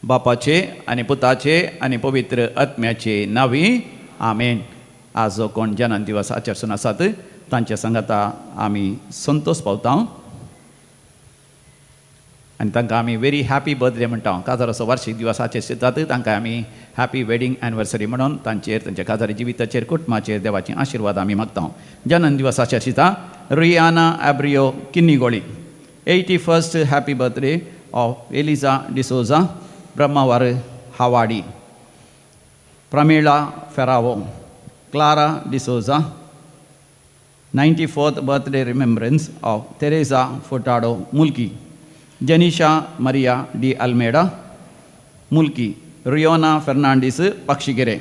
बापाचे आनी पुताचे आनी पवित्र आत्म्याचे नांवी, आमेन. आज जो कोण जनन दिवस आचरसून आसात तांच्या सांगाता आमी संतोश पावता आनी तांकां आमी व्हेरी हॅपी बर्थडे म्हणटा. काजाराचो वार्षीक दिवस आचरितात तांकां आमी हॅपी वेडींग एनिवर्सरी म्हणून तांचेर, तांच्या काजारी जिविताचेर, कुटुंबाचेर देवाचे आशिर्वाद आमी मागता. जनन दिवस आचरिता Rihanna Abreu Kinnigoli. 81st happy birthday of Eliza D'Souza, Brahmavar, Havadi. Pramila Ferrao, Clara D'Souza. 94th birthday remembrance of Teresa Furtado, Mulki. Janisha Maria D Almeida, Mulki. Riona Fernandes, Pakshigere.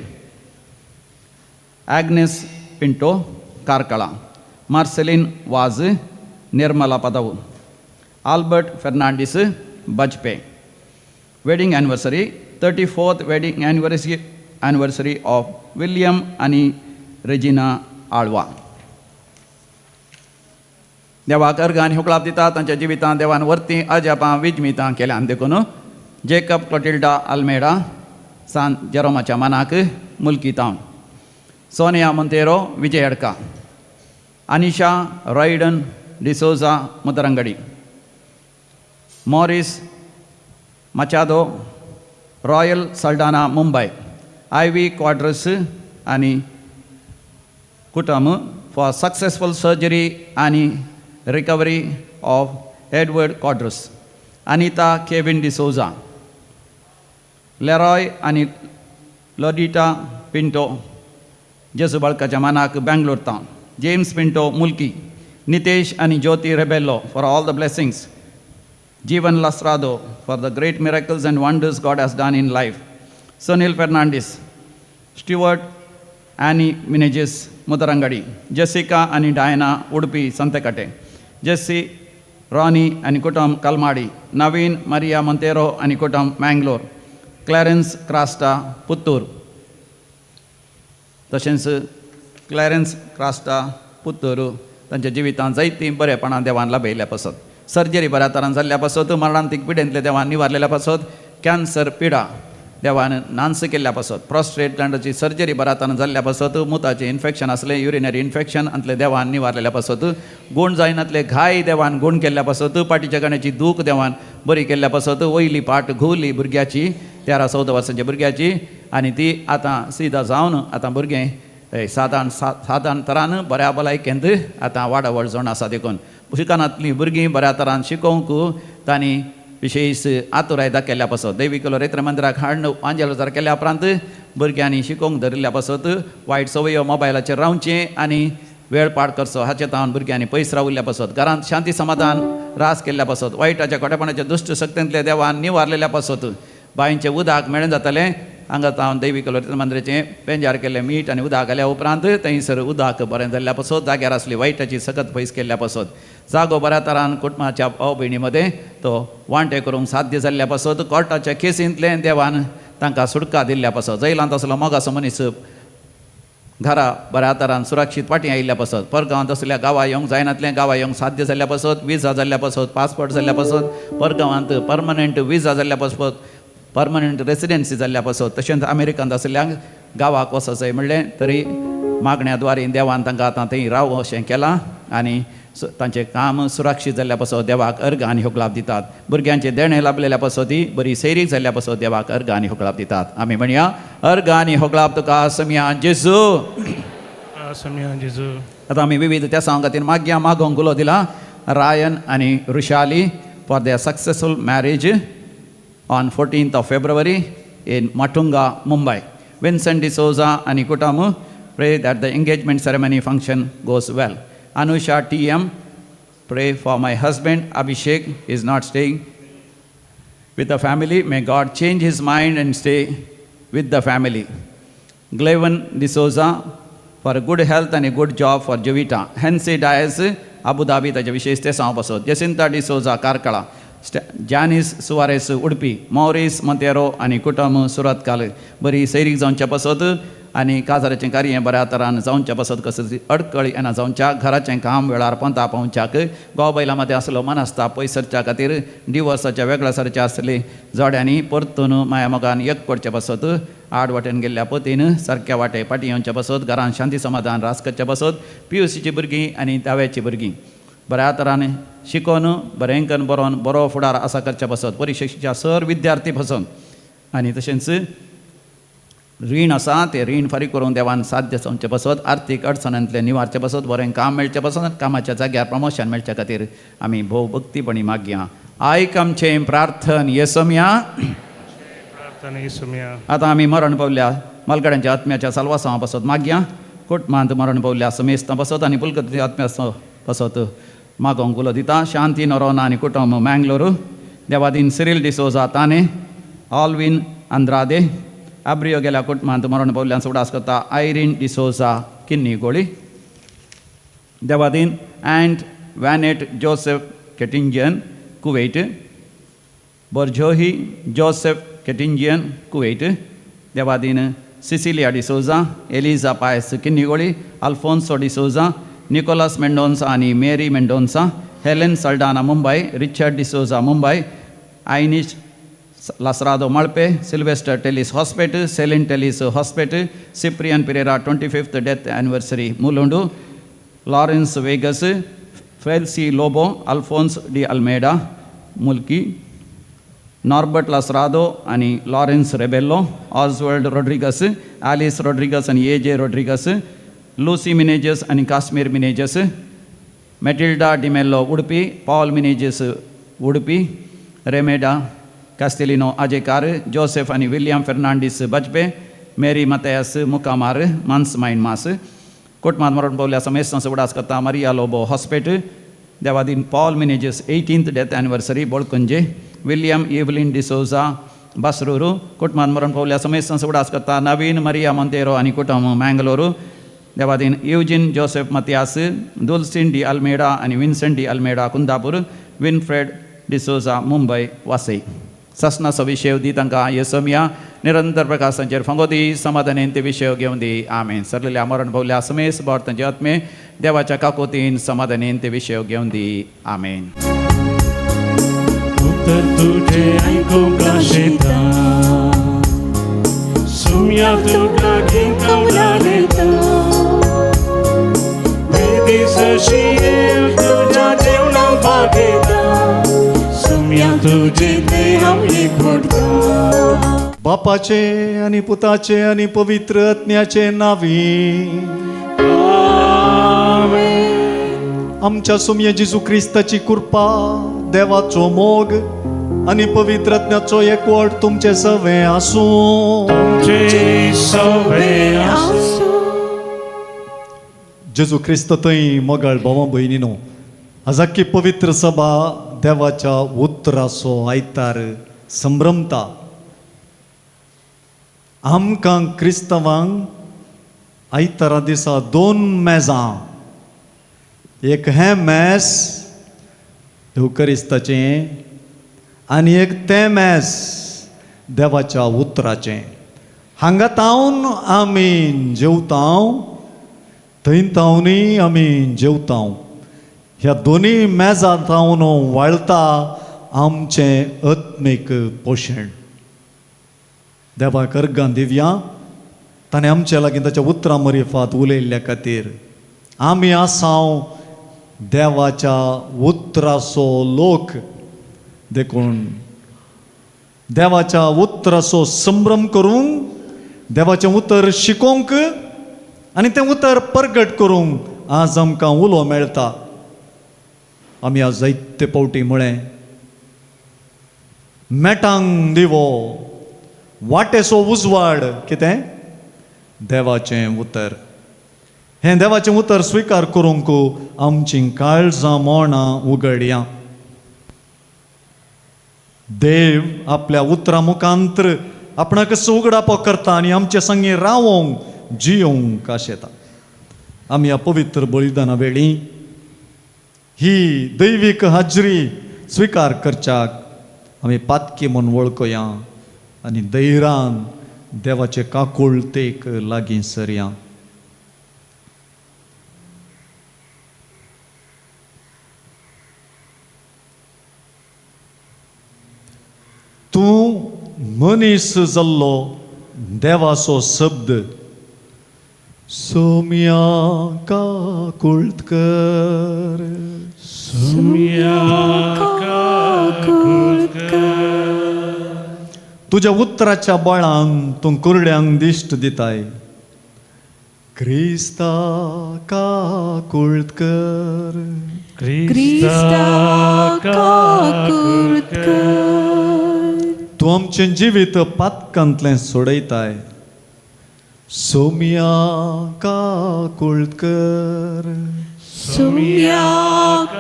Agnes Pinto, Karkala. Marceline Vaz, Nirmala Padavu. Albert Fernandes, Bajpe. Wedding anniversary, 34th wedding anniversary of William आनी Regina आळवा. देवाक अर्गां आनी होगळाप दिता तांच्या जिवितांत देवान वर्ती अजापां विजमितां केल्यान देखून. Jacob क्लोटिल्डा Almeida, सान जेरोमाच्या मानाक, मुल्की town. Sonia Monteiro, Vijay Adka. Anisha Raiden D'Souza, Mudarangadi. Morris Machado, Royal Saldanha, Mumbai. Ivy Quadras आनी कुटुंब फॉर सक्सेसफुल सर्जरी आनी recovery of Edward Quadras. Anita Kevin D'Souza. Leroy आनी लोडिटा पिंटो, जेजू बाळकाच्या मानाक, Bangalore town. James Pinto, Mulki. Nitesh आनी Jyoti Rebello for all the blessings. Jeevan Lasrado for the great miracles and wonders God has done in life. Sunil Fernandes. Stuart Annie Menezes, Mudarangadi. Jessica आनी Diana, उडपी संतेकाटे. JC Ronnie आनी कुटुंब, कलमाडी. नवीन मरिया Monteiro आनी कुटुंब, मँगलोर. क्लॅरन्स क्रास्टा, पुत्तूर. तशेंच क्लॅरन्स क्रास्टा, पुत्तूर, तांच्या जिवितांत जायतीं बरेपणां देवान लाभयल्ल्या पासत, सर्जरी बऱ्या तरान जाल्ल्या पासत, मरणांतीक पिडेंतले देवान निवारलेल्या पासत, कॅन्सर पिडा देवान नांस केल्ल्या पासत, प्रोस्ट्रेट ग्लँडाची सर्जरी बऱ्या तरान जाल्ल्या पासत, मुताचें इन्फेक्शन आसलें, युरिनरी इन्फेक्शन आतलें देवान निवारलेल्या पासत, गूण जायनातले घाय देवान गूण केल्ल्या पासत, पाटीच्या गाण्याची दूख देवान बरी केल्ल्या पासत, वयली पाट घुंवली भुरग्याची, 13-14 वर्सांच्या भुरग्याची, आनी ती आतां सिदा जावन आतां भुरगें सादारण सादारण तरान बऱ्या भलायकेंत आतां वाडावळ जावन आसा. देखून शिकनातलीं भुरगीं बऱ्या तरान शिकोवंक तांणी विशेश आतुराय दाखयल्ल्या पासत, दैवीक रेत्र मंदिराक हाडून वांजेल जर केल्या उपरांत भुरग्यांनी शिकोवंक धरिल्ल्या पासत, वायट संवयो मोबायलाचेर रावचें आनी वेळ पाड करचो हाचे तावन भुरग्यांनी पयस राविल्ल्या पासत, घरांत शांती समाधान रास केल्ल्या पासत, वायटाच्या खोटेपणाच्या दुश्ट शक्तींतल्या देवान निवारलेल्या पासत, बांयचें उदक मेळून जातलें हांगा तावन दैवीक लोरेत मंदिराचें पेंजार केल्लें मीठ आनी उदक घाल्या उपरांत थंयसर उदक बरें जाल्ल्या पासत, जाग्यार आसली वायटाची सकत पयस केल्ल्या पासत, जागो बऱ्या तरान कुटुंबाच्या भाव भयणी मदें तो वांटे करूंक साध्य जाल्ल्या पासत, कोर्टाच्या केसींतलें देवान तांकां सुटका दिल्ल्या पासत, जैलांत आसलो मोगाचो मनीस घरा बऱ्या तरान सुरक्षीत फाटीं आयिल्ल्या पासत, परगांवांत आसल्या गांवा येवंक जायनातलें गांवा येवंक साध्य जाल्ल्या पासत, विजा जाल्ल्या पासत, पासपोर्ट जाल्ल्या पासत, परगांवांत परमनंट विजा जाल्ल्या पासत, परमनंट रेसिडेन्सी जाल्ल्या पासत, तशेंच अमेरिकांत आशिल्ल्यांक गांवाक वचचें म्हणलें तरी मागण्या द्वारे देवान तांकां आतां थंय राव अशें केलां आनी तांचें काम सुरक्षीत जाल्ल्या पासत देवाक अर्घ आनी होगळाप दितात. भुरग्यांचें देणें लाभलेल्या पासत ती बरी सैरीक जाल्ल्या पासत देवाक अर्घ आनी होगळाप दितात. आमी म्हणया, अर्घ आनी होगळाप तुका समिया जेजू. समिया जेजू. आतां आमी विविध त्या खातीर मागया मागोवंक उलो दिला. रायन आनी Rushali for their successful marriage on 14th of February in Matunga, Mumbai. Vincent D'Souza and Kutamu, pray that the engagement ceremony function goes well. Anusha TM, pray for my husband Abhishek, he is not staying with the family. May God change his mind and stay with the family. Glevan D'Souza, for a good health and a good job for Jovita. Hensi Dias, Abu Dhabi, ताचे विशेष ते सांगप आसत. Jacinta D'Souza, Karkala. Janice Suarez, Udupi. Maurice Monteiro आनी कुटुंब, सुरतकाल, बरी सैरीक जावच्या पासत. आनी काजाराचें कार्य बऱ्या तरान जावच्या पासत कसली अडकळ येना जावच्या घराचें काम वेळार पंता पावच्याक घोव बायलां मदें आसलो मनस्ताप पयस सरच्या खातीर डिवोर्साच्या वेगळ्या सारचे आसले जोड्यांनी परतून माया मोगान एक करचे पासत आड वाटेन गेल्ल्या पतीन सारक्या वाटे फाटीं येवच्या पासत घरान शांती समाधान रास करच्या पासत पी.यू.सीची भुरगीं आनी दाव्याची भुरगीं बऱ्या तरान शिकोवन बरें करून बरोवन बरो फुडार आसा करच्या पासत परिक्षेच्या सर विद्यार्थी पासून आनी तशेंच रीण आसा तें रीण फारीक करून देवान साध्य जावचे पासत आर्थीक अडचणांतलें निवारचे पासत बरें काम मेळचें पासत कामाच्या जाग्यार प्रमोशन मेळच्या खातीर आमी भोव भक्तीपणी मागया. आयक आमचें प्रार्थन येसोमया. प्रार्थना येसोमया. आतां आमी मरण पावल्या मालगाड्यांच्या आत्म्याच्या साल्वासांवा पासत मागया. कुटुंबांत मरण पावल्या समेस्तां पासत आनी पुलकती आत्म्या पासत मागोंक उलो दिता. शांती नरोना आनी कुटुंब मँगलोरू, देवादीन सिरील डिसोजा ताने, ऑलवीन आंद्रादे, आब्रियो गेल्या कुटुंबांत मरण पावल्यान उडास करता आयरीन डिसोजा किन्नी गोळी, देवादीन and Vanet Joseph Ketinjian Kuwait, बोर्जोही जोसेफ केटिंजियन कुवेट, देवादीन Cecilia D'Souza, Eliza Pius Kinnigoli, Alphonso D'Souza, Nicholas Mendonca आनी Mary Mendonca, Helen Saldanha Mumbai, Richard D'Souza Mumbai, Ainish Lasrado Malpe, Sylvester Telis Hospet, Celine Telis Hospet, Cyprian Pereira 25th death anniversary Mulund, Lawrence Vegas, Felcy Lobo, Alphonse D Almeida Mulki, Norbert Lasrado आनी Lawrence Rebello, Oswald Rodrigues, Alice Rodrigues आनी ए जे Rodrigues, Lucy Menezes आनी Kashmir Menezes, Matilda D'Mello उडपी, Paul Menezes उडपी, रेमेडा कास्तेलिनो आजेकार, Joseph आनी William Fernandes बजपे, Mary मतेयास मुकामार मान्स मायन मास, कुटुंबांत मरण पावल्या समेस्तांचो उडास करता Maria Lobo Hospet, Devadin Paul Menezes 18th death anniversary Bolkunje, William Evelyn D'Souza Basrur, कुटुंबांत मरण पावल्या समेस्तांचो उडास करता नवीन मरिया मोंतेरो आनी कुटुंब मँगलोरू, देवादीन Eugene Joseph Mathias, Dulcine de Almeida आनी Vincent de Almeida Kundapur, Winifred D'Souza Mumbai Vasai. ससनाचो विशय दी तांकां येसोमया निरंतर प्रकाशांचेर फांगो दी समाधानेन ते विशय घेवन दी. आमेन. सरलेल्या मरण पावल्या समेस बोर तांचे आत्मे देवाच्या काकोतीन समाधानेन ते विशय घेवन दी. आमेन. उतर तुझे आयकूंक आशेता, सुम्या तुका कवलालेता, बेदिसशी तुझ्या जेवणा बागेता, सुम्या तुझे ते हांव एकवटता. बापाचे आनी पुताचे आनी पवित्र आत्म्याचे नांवी आमेन. आमच्या सुम्या जेजू क्रिस्ताची कृपा, देवाचो मोग आनी पवित्र आत्म्याचो एकवट तुमचे सवे आसूं. तुमचे सवे आसूं. जेजू क्रिस्त थंय मोगाळ भावा भयणीनो, आजाकी पवित्र सभा देवाच्या उतराचो आयतार संभ्रमता. आमकां क्रिस्तवांक आयतारा दिसा दोन मेजां, एक हें मेस देवकरिस्ताचें आनी एक तें मेस देवाच्या उतराचें. हांगा तावन आमी जेवतांव, थंय तावनूय आमी जेवतांव. ह्या दोनूय मेजां तावन वाळता आमचें आत्मीक पोशण. देवाक अर्गां दिवया, ताणें आमचे लागीं ताच्या उतरां मरिफात उलयल्ल्या खातीर. आमी आसाव देवाच्या उतराचो लोक, देखून देवाच्या उतराचो संभ्रम करूंक, देवाचें उतर शिकोवंक आनी तें उतर परगट करूंक आज आमकां उलो मेळटा. आमी आज जायते फावटी म्हळें, मेटांग दिवो वाटेचो उजवाड कितें? देवाचें उतर. हें देवाचें उतर स्विकार करूंक आमचीं काळजां मोणां उगडया. देव आपल्या उतरां मुखांत्र आपणाक उगडापो करता आनी आमचे संगी रावोंक जियोंक आशेता. आमी ह्या पवित्र बलिदाना वेळी ही दैवीक हाजरी स्विकार करच्याक आमी पातकी म्हूण वळखुया आनी धैर्यान देवाचे काकुळतेक लागीं सरया. तूं मनीस जाल्लो देवाचो शब्द सोम्या काकुळत कर, सोम्या काकुळत कर. तुज्या उतराच्या बळान तूं कुरड्यांक दिश्ट दिताय. क्रिस्ता काकुळत कर, क्रिस्ता काकुळत कर. तूं आमचें जिवीत पातकांतलें सोडयताय. सोम्या काकुळत कर, सोम्या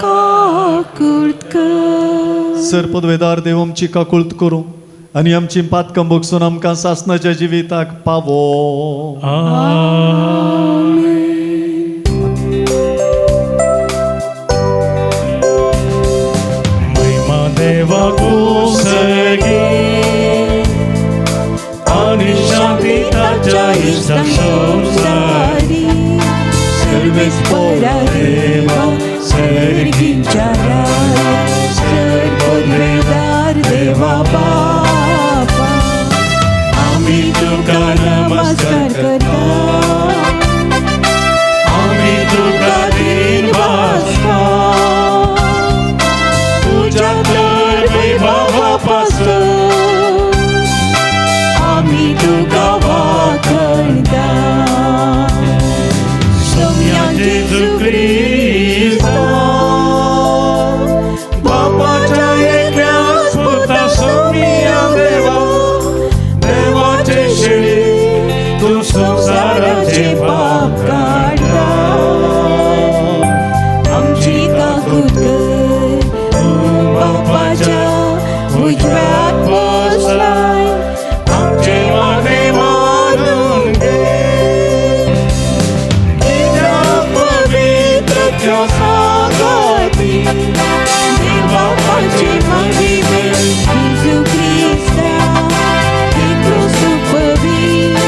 काकुळत कर. सर पदवेदार देव आमची काकुळत करूं आनी आमची पातकां भोगसून आमकां सासणाच्या जिविताक पावो. आमेन. महिमा देवाक सगी आनी शांती ताच्या इश्टां संवसारी सर्वेस्परा देवा सर्गीच्या राया सर पदवेदार देवा बापा आमी तुका नमस्कार करता, आमी तुका दीन भासता, तुज्या तर वैभवा पासून आमी तुका वाखणता. सोम्या जेजू क्रिस्ता बापाच्या एकल्याच पुता सोम्या देवा देवाचे शेळी तूं संवसाराचे पाप काडटा, आमची काकूत कर. तूं बापाच्या उजव्याक बसलाय, आमचे मागणें मानून घे, तुज्या पवित्र त्या सांगाती देवापाचे महिमे जेजू क्रिस्ता एकलोच तूं पवित्र,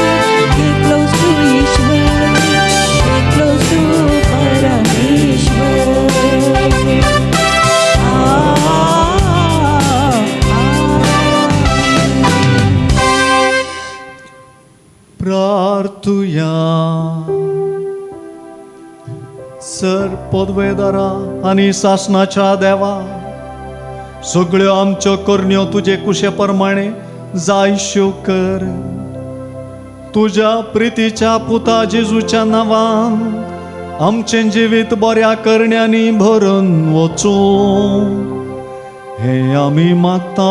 एकलोच तूं ईश्वर, एकलोच तूं परमेश्वर. प्रार्थुया. सर पदवेदारा आनी सासणाच्या देवा, सगळ्यो आमच्यो करण्यो तुजे कुशे प्रमाणे जायश्यो कर. तुज्या प्रितीच्या पुता जेजूच्या नांवान आमचें जिवीत बऱ्या करण्यांनी भरून वचूं हें आमी मागता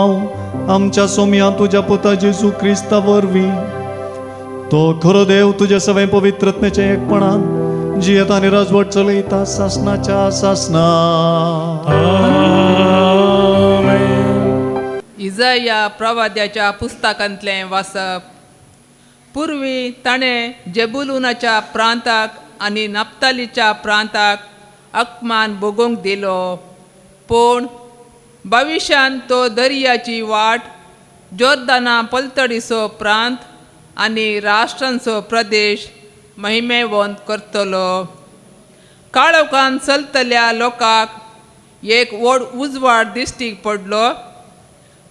आमच्या सोम्या तुज्या पुता जेजू क्रिस्ता वरवीं. तो खरो देव तुज्या सगळें पवित्रत्मेचें एकपणान जियेता आनी राजवट चलयता सासणाच्या सासणा. आमेन. इजाया प्रवाद्याच्या पुस्तकांतलें वाचप. पुर्वी ताणें जेबुलूनाच्या प्रांताक आनी नाप्तालीच्या प्रांताक अपमान भोगोवंक दिलो, पूण भविश्यांत तो दर्याची वाट, जोर्दाना पलतडीचो प्रांत आनी राष्ट्रांचो प्रदेश महिमेवंत करतलो. काळोखान चलतल्या लोकांक एक व्हड उजवाड दिश्टीक पडलो.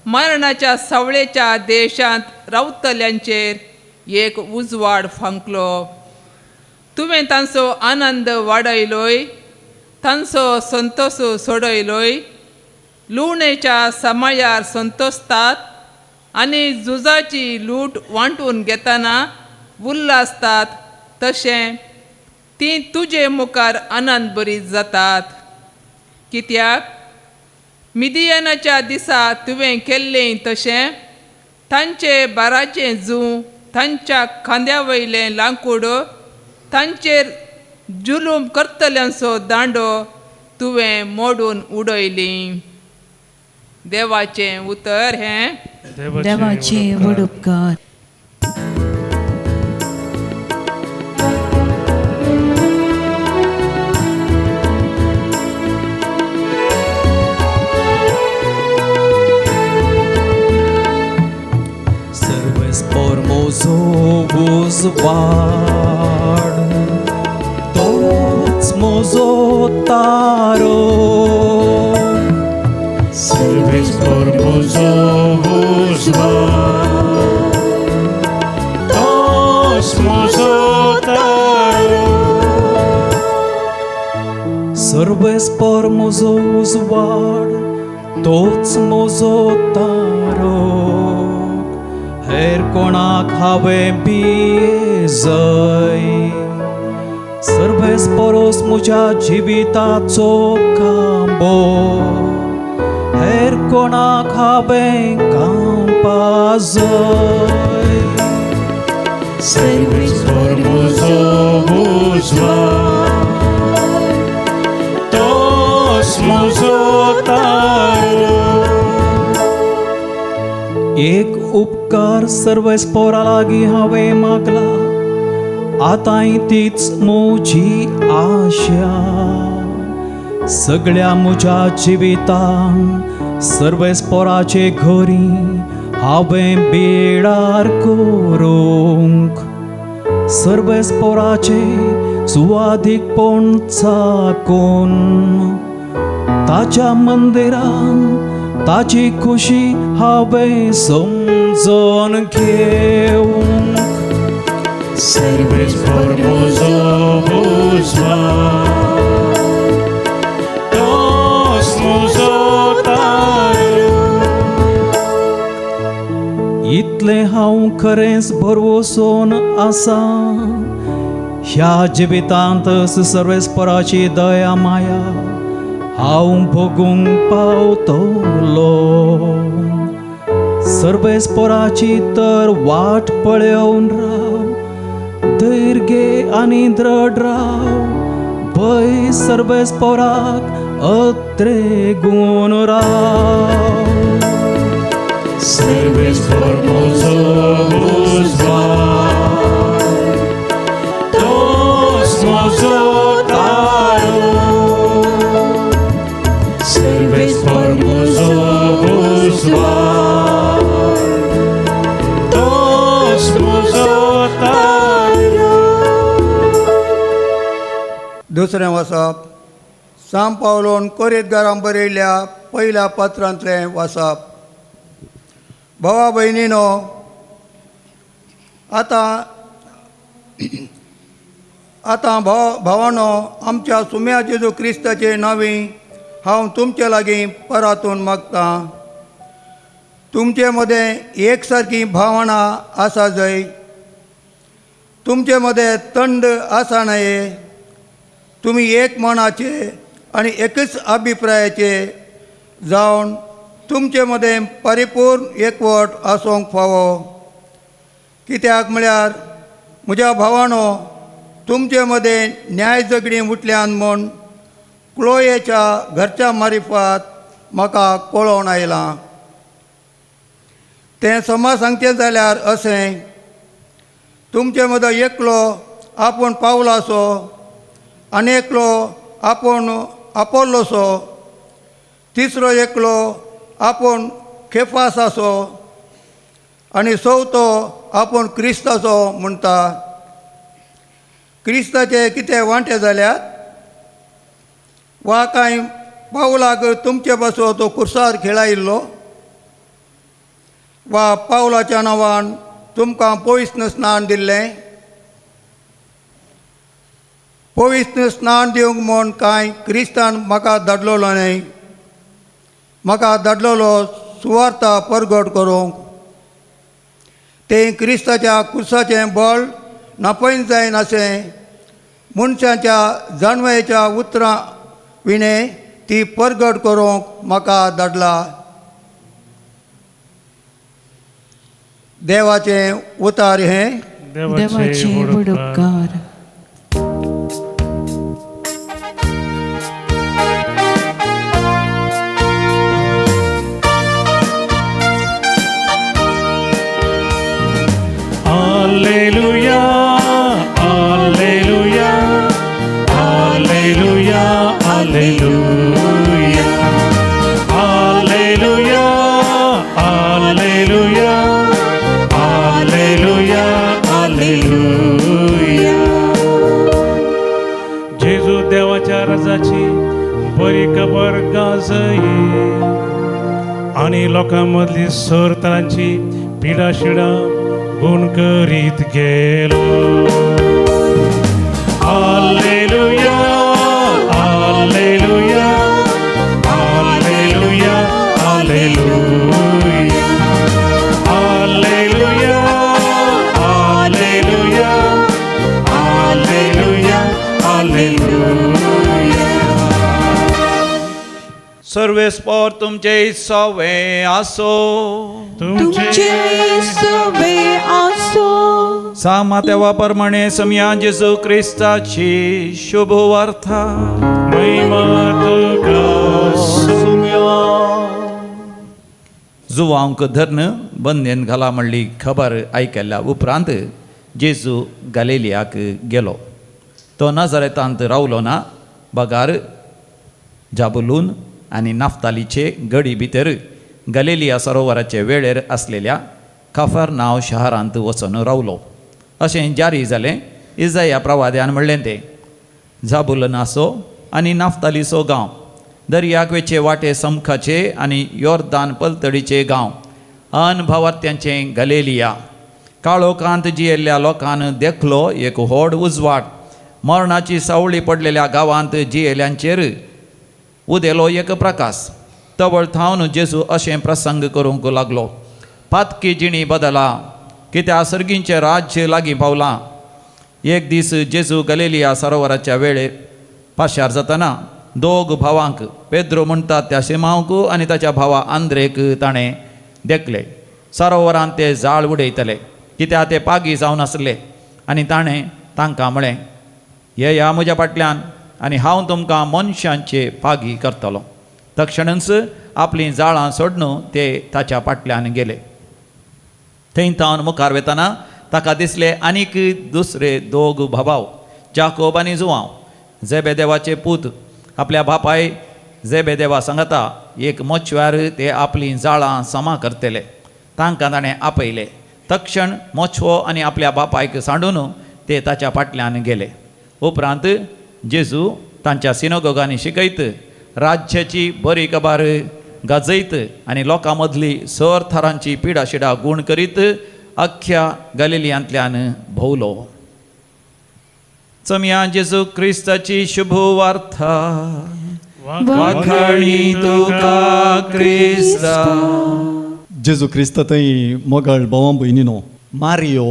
मरणाच्या सावळेच्या देशांत रावतल्यांचेर एक उजवाड फांकलो. तुवें तांचो आनंद वाडयलोय, तांचो संतोश सोडयलोय. लुवणेच्या समयार संतोसतात आनी झुजाची लूट वांटून घेतना उल्हासतात तशें तीं तुजे मुखार आनंद बरी जातात. कित्याक मिदियनाच्या दिसा तुवें केल्लें तशें तांचे बाराचें जूं, तांच्या खांद्या वयलें लांकूड, तांचेर जुलूम करतल्यांचो दांडो तुवें मोडून उडयली. देवाचें उतर हें देवाचे व्हड उपकार. सर्वेस्पोर म्हजो उजवाड, तोच म्हजो तारो. सर्वेस्पर म्हजो उजवाड, तोच म्हजो तारो. सर्वेस्पर म्हजो उजवाड, तोच म्हजो तारो. हेर कोणाक हांवें भियेजय, सर्वेस्परोच म्हज्या जिविताचो खांबो. हेर कोणाक हांवें कांपाजय. सर्वेस्पर म्हजो उजवाड, तोच म्हजो तारो. एक उपकार सर्वेस्परा लागीं हांवें मागला, आतांय तीच म्हजी आशा. सगळ्या म्हज्या जिवितान सर्वेस्पराचे घरी हांवें बेडार करूंक, सर्वेस्पराचे सुवादीकपण चाकून ताच्या मंदिरान ताची खुशी हांवें समजून घेवंक. सर्वेस्पर म्हजो उजवाड, तोच म्हजो तारो. इतलें हांव खरेंच भरवसोन आसा, ह्या जिवितांत सर्वेस्पराची दया माया हांव भोगूंक पावतलो. सर्वेस्पराची तर वाट पळोवन राव, धैर्य घे आनी द्रढ राव, भंय सर्वेस्पराक अत्रेगून राव. सर्वेस्पर म्हजो उजवाड, तोच म्हजो तारो. सर्वेस्पर म्हजो उजवाड, तोच म्हजो तारो. दुसरें वाचप सांव पावलोन कोरेतगारां बरयल्ल्या पयल्या पत्रांतलें वाचप. भावा भयणीनो, आतां आतां भावानो, आमच्या सुम्या जेजू क्रिस्ताचे नांवी हांव तुमचे लागीं परातून मागतां. तुमचे मदें एक सारकी भावना आसा जय, तुमचे मदें तंड आसा न्हय. तुमी एक मनाचे आनी एकच अभिप्रायाचे जावन तुमचे मदें परिपूर्ण एकवट आसूंक फावो. कित्याक म्हळ्यार म्हज्या भावानो, तुमचे मदें न्याय झगडीं उठल्यान म्हूण क्लोयेच्या घरच्या मारिफात म्हाका कळोवन आयलां. तें समा सांगचें जाल्यार अशें, तुमचे मदो एकलो आपूण पावलासो आनी एकलो आपूण आपोल्लोसो, तिसरो एकलो आपूण खेफासाचो आनी चवथो आपूण क्रिस्ताचो म्हणटा. क्रिस्ताचे कितें वांटे जाल्यात वा कांय पावलाक तुमचे पासून तो कुर्सार खेळायिल्लो वा पावलाच्या नांवान तुमकां पवित्र स्नान दिल्लें. पवित्र स्नान दिवंक म्हूण कांय क्रिस्तान म्हाका धाडलेलो न्हय, म्हाका धाडलेलो सुवार्ता परगट करूंक. तें क्रिस्ताच्या कुर्साचें बळ नापयन जायनाशें मनशाच्या जाणवयेच्या उतरां विणें ती परगट करूंक म्हाका धाडला. देवाचें उतार हें. देवाचे व्हड उपकार. Alleluia, Alleluia, Alleluia, Alleluia, Alleluia, Alleluia, Alleluia, लोकां मदली सर तरांची पिडा शिडा गुण करीत गेलो. Hallelujah, hallelujah, hallelujah, hallelujah, hallelujah, hallelujah, hallelujah, hallelujah. सर्वेस्पोर तुमचे सवे आसो. तुमचे सवे आसो. सामात्या प्रमाणे समया जेजू क्रिस्ताची शुभ वार्ता. महिमा तुका सुम्या. जुवांक धਰਨ बंदेन घाला म्हणली खबर आयकल्या उपरांत जेजू गालिलियाक गेलो. तो नजरेतांत रावलो ना, बगार जाबुलून आनी नाफ्तालीचे गडी भितर गलेलिया सरोवराचे वेळेर आसलेल्या काफर नांव शहरांत वचून रावलो. अशें जारी जालें इजाया प्रवाद्यान म्हणलें तें. जाबुलनासो आनी नाफ्तालीचो गांव, दर्याक वेचे वाटे समखाचे आनी योर्दान पलतडीचे गांव, अनभावार्थ्यांचे गलेलिया, काळोखांत जियेल्ल्या लोकान देखलो एक व्हड उजवाड. मरणाची सावळी पडलेल्या गांवांत जियेल्यांचेर उदेलो एक प्रकाश. तवळ थावन जेजू अशें प्रसंग करूंक लागलो, पातकी जिणी बदला, कित्याक सर्गींचें राज्य लागीं पावलां. एक दीस जेजू गलेलिया सरोवराच्या वेळेर पाशार जातना दोग भावांक, पेद्रो म्हणटात त्या शिमांवक आनी ताच्या भावा आंद्रेक ताणें देखले. सरोवरांत ते जाळ उडयतले, कित्याक ते पागी जावन आसले. आनी ताणें तांकां म्हळें, येया म्हज्या फाटल्यान आनी हांव तुमकां मनशांचे पागी करतलो. तक्षणच आपलीं जाळां सोडून ते ताच्या फाटल्यान गेले. थंय तावन मुखार वेतना ताका दिसले आनीक दुसरे दोग भावाव, जाकोब आनी जुवांव, जेबेदेवाचे पूत, आपल्या बापाय जेबेदेवा सांगता एक मोचव्यार ते आपलीं जाळां समा करतले. तांकां ताणें आपयले. तक्षण मोचवो आनी आपल्या बापायक सांडून ते ताच्या फाटल्यान गेले. उपरांत जेजू तांच्या सिनोगोगांनी शिकयत, राज्याची बरी खबर गाजयत आनी लोकां मदली सर थरांची पिडाशिडा गूण करीत अख्ख्या गलिलियांतल्यान भोवलो. चमया जेजू क्रिस्ताची शुभ वार्ता. वाखाणी तुका क्रिस्ता. जेजू क्रिस्त थंय मोगाळ भावां भयणीनो, मारियो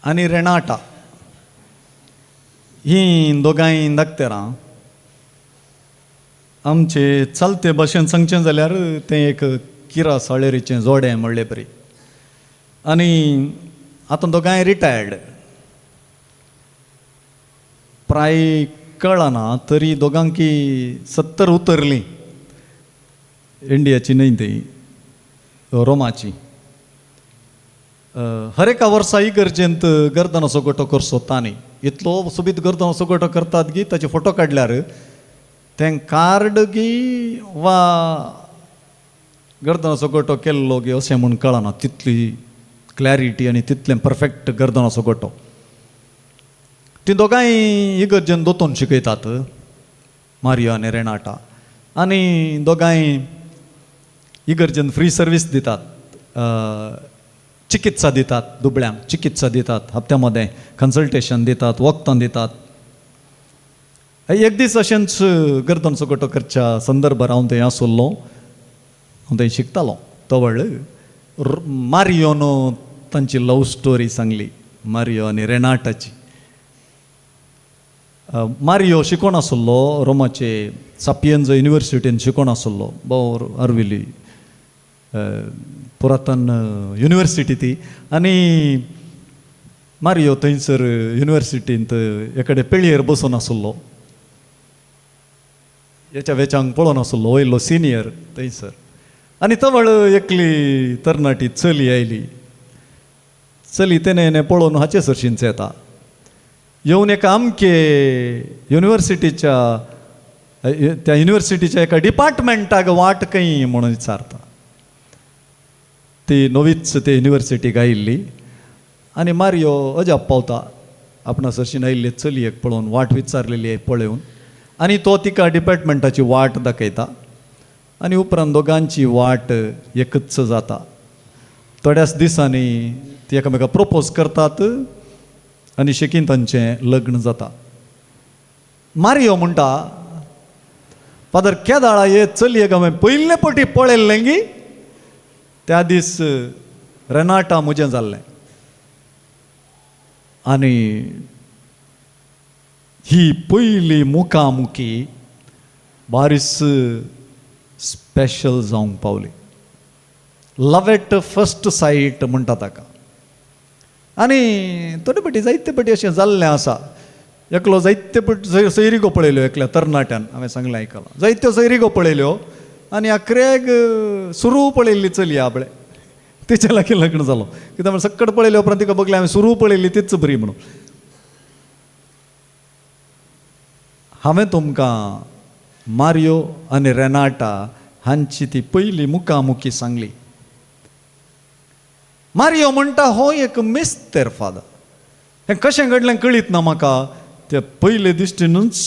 आनी रेनाटा हीं दोगांय धाकतेरां आमचे चलते भाशेन सांगचें जाल्यार तें एक किरा साळेरीचें जोडें म्हणले बरी. आनी आतां दोगांय रिटायर्ड, प्राय कळना तरी दोगांकी 70 उतरलीं, इंडियाची न्हय ती रोमाची. हर एका वर्सा इगर्जेंत गर्दनाचो गोटो करचो तांणी इतलो सोबीत गर्दनाचो गोटो करतात की ताचे फोटो काडल्यार तें कार्ड गी वा गर्दनाचो गोटो केल्लो गी अशें म्हूण कळना, तितली क्लॅरिटी आनी तितलें परफेक्ट गर्दनाचो गोटो. ती दोगांय इगर्जेन दोतोन शिकयतात, मारियो आनी रेनाटा, आनी दोगांय इगर्जेन फ्री सर्वीस दितात, चिकित्सा दितात, दुबळ्यांक चिकित्सा दितात, हप्त्या मदें कन्सल्टेशन दितात, वखदां दितात. एक दीस अशेंच गर्दनचो गोटो करच्या संदर्भार हांव थंय आसलो, हांव थंय शिकतालो. तवळ मारियोन तांची लव स्टोरी सांगली, मारियो आनी रेनाटाची. मारियो शिकोण आसलो रोमाचे सापियन्ज युनिवर्सिटीन शिकोण आसलो, भोव आर्विल्ली पुरातन युनिवर्सिटी ती. आनी मारियो थंयसर युनिवर्सिटींत एकडे पेळयेर बसून आसलो, हेच्या वेच्यांक पळोवन आसलो, वयलो सिनियर थंयसर. आनी तवळ एकली तरणाटी चली आयली. चली तेणें पळोवन हाचे सरशींच येता, येवन एका आमके युनिवर्सिटीच्या त्या युनिवर्सिटीच्या एका डिपार्टमेंटाक वाट खंय म्हणून विचारता. ती नवीच ते युनिवर्सिटीक आयिल्ली आनी मारियो अजाप पावता आपणा सरशीन आयिल्ले चलयेक पळोवन, वाट विचारलेली पळोवन, आनी तो तिका डिपार्टमेंटाची वाट दाखयता. आनी उपरांत दोगांची वाट एकच जाता. थोड्याच दिसांनी ती एकामेका प्रपोज करतात आनी शेकीन तांचें लग्न जाता. मारियो म्हणटा, फादर केदाळा हे चलयेक हांवें पयले पटी पळयल्लें गी त्या दीस रेनाटा म्हजें जाल्लें आनी ही पयली मुखामुखी बारीस स्पेशल जावंक पावली. लव एट फर्स्ट सायट म्हणटा ताका. आनी थोडे पटी जायते पटी अशें जाल्लें आसा. एकलो जायते पटी सैरिगो पळयल्यो एकल्या तरणाट्यान, हांवें सांगलें आयकलां, जायत्यो सैरिगो पळयल्यो आनी अक्रेक सुरू पळयल्ली चली आपले तिच्या लागीं लग्न जालो. कित्याक म्हळ्यार सक्कड पळयले उपरांत तिका बगलें हांवें सुरू पळयल्ली तीच बरी म्हणून. हांवें तुमकां मारियो आनी रेनाटा हांची ती पयली मुखामुखी सांगली. मारियो म्हणटा हो एक मिस्तेर फादर. हें कशें घडलें कळीत ना म्हाका, ते पयले दिश्टीनूच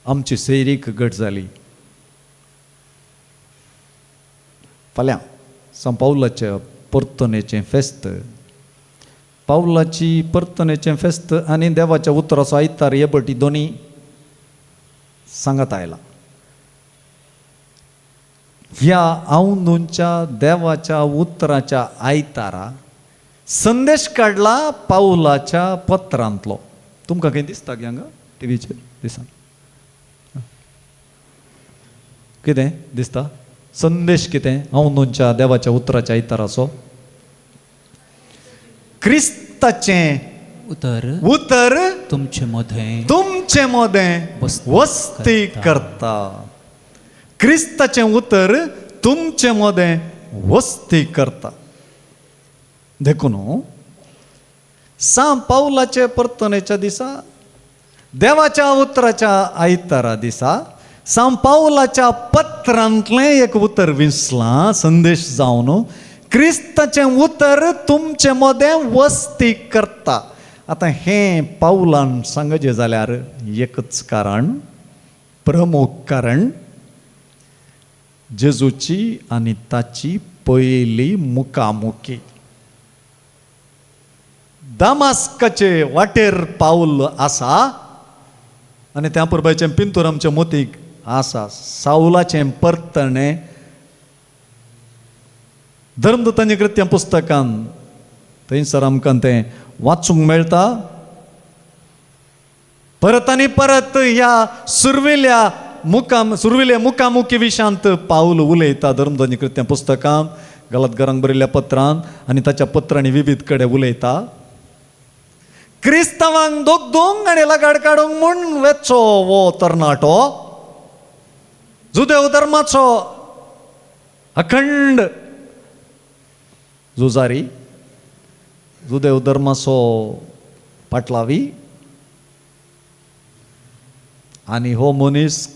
आमची सैरीक घट जाली. फाल्यां सांत पावलाच्या परतणेचें फेस्त, पावलाची परतणेचें फेस्त आनी देवाच्या उतराचो आयतार हे बटी दोनी सांगात आयला. ह्या आवनूंच्या देवाच्या उतराच्या आयतारा संदेश काडला पावलाच्या पत्रांतलो. तुमकां खंय दिसता की हांगा टिवीचेर दिसना कितें दिसता संदेश कितें आवनूंच्या देवाच्या उतराच्या आयताराचो? क्रिस्ताचें उतर उतर तुमचे मदें तुमचे मदें वस्ती करता. क्रिस्ताचें उतर तुमचे मदें वस्ती करता. देखून सांत पावलाचे परतणेच्या दिसा, देवाच्या उतराच्या आयतारा दिसा सांत पावलाच्या पत्रांतलें एक उतर विसलां संदेश जावन क्रिस्ताचें उतर तुमचे मदें वस्ती करता. आतां हें पावलान सांगचें जाल्यार एकच कारण, प्रमुख कारण, जेजूची आनी ताची पयली मुखामुखी. दामास्काचे वाटेर पावल आसा आनी त्या पुरबायचें पिंतूर आमच्या मोतीक आसा. सावलाचें परतणें धर्मदूतांचें कृत्यां पुस्तकान थंयसर आमकां तें वाचूंक मेळटा. परत आनी परत ह्या सुर्विल्या सुर्विल्या मुखामुखी विशांत पावल उलयता धर्मदूतांचें कृत्यां पुस्तकान, गलतगारांक बरयल्ल्या पत्रान आनी ताच्या पत्रांनी विविध कडेन उलयता. क्रिस्तांवांक दोगदूंक आनी लगाड काडूंक म्हूण वेचो वो तरणाटो जुदेव धर्माचो अखंड झुजारी, जुदेव धर्माचो पाटलावी आनी हो मनीस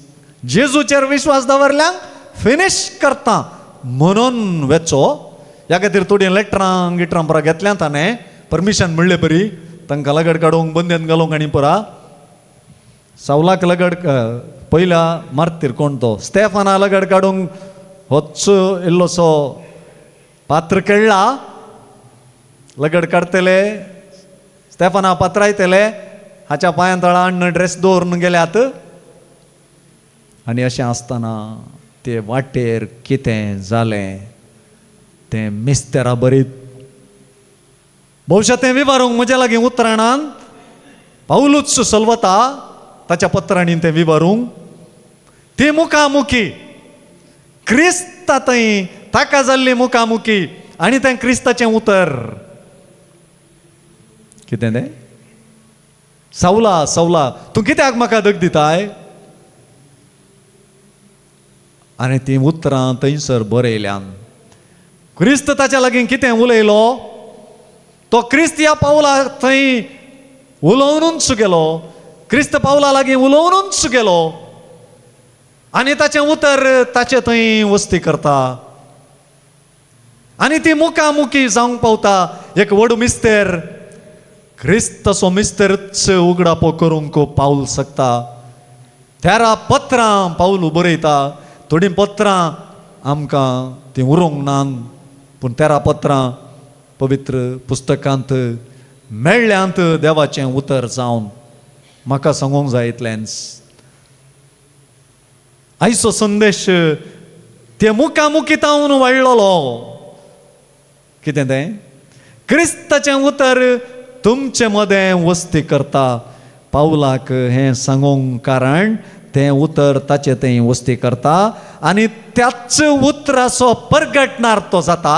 जेजूचेर विश्वास दवरल्यांक फिनीश करता म्हणून वेचो. ह्या खातीर थोडीं लेटरां गिटरां परा घेतल्यां ताणें, परमिशन म्हणले बरी तांकां लगड काडूंक बंदेन घालूंक आनी परा सावलाक लगड पयल्या मार्तीर कोण तो स्टेफाना लगड काडूंक होच इल्लोसो पात्र खेळ्ळा. लगड काडटले स्टेफाना पात्रायतले, हाच्या पांयां तळा हाडून ड्रेस दवरून गेल्यात. आनी अशें आसतना ते वाटेर कितें जालें तें मिस्तेरा बरीत. भोवशा तें विवारूंक म्हज्या लागीं उतराणान पावलूच सलवता ताच्या पत्रांनी तें विवारूंक. ती मुखामुखी क्रिस्ता थंय ताका जाल्ली मुखामुखी आनी तें क्रिस्ताचें उतर कितें तें सावला सावला तूं कित्याक म्हाका दग दिताय? आनी तीं उतरां थंयसर बरयल्यान. क्रिस्त ताच्या लागीं कितें उलयलो तो क्रिस्त ह्या पावला थंय उलोवनूच गेलो, क्रिस्त पावला लागीं उलोवनूच गेलो आनी ताचें उतर ताचे थंय वस्ती करता आनी ती मुखामुखी जावंक पावता. एक व्हड मिस्तेर क्रिस्ताचो मिस्तेरच उगडापो करूंक पावल शकता. 13 पत्रां पावलू बरयता. थोडीं पत्रां आमकां तीं उरोंक ना, पूण 13 पत्रां पवित्र पुस्तकांत मेळ्ळ्यांत देवाचें उतर जावन. म्हाका सांगूंक जाय इतलेंच, आयचो संदेश ते मुखामुखी तावन वाडलेलो. कितें तें? क्रिस्ताचें उतर तुमचे मदें वस्ती करता. पावलाक हें सांगूंक कारण तें उतर ताचें तें वस्ती करता आनी त्याच उतराचो परगटणार तो जाता.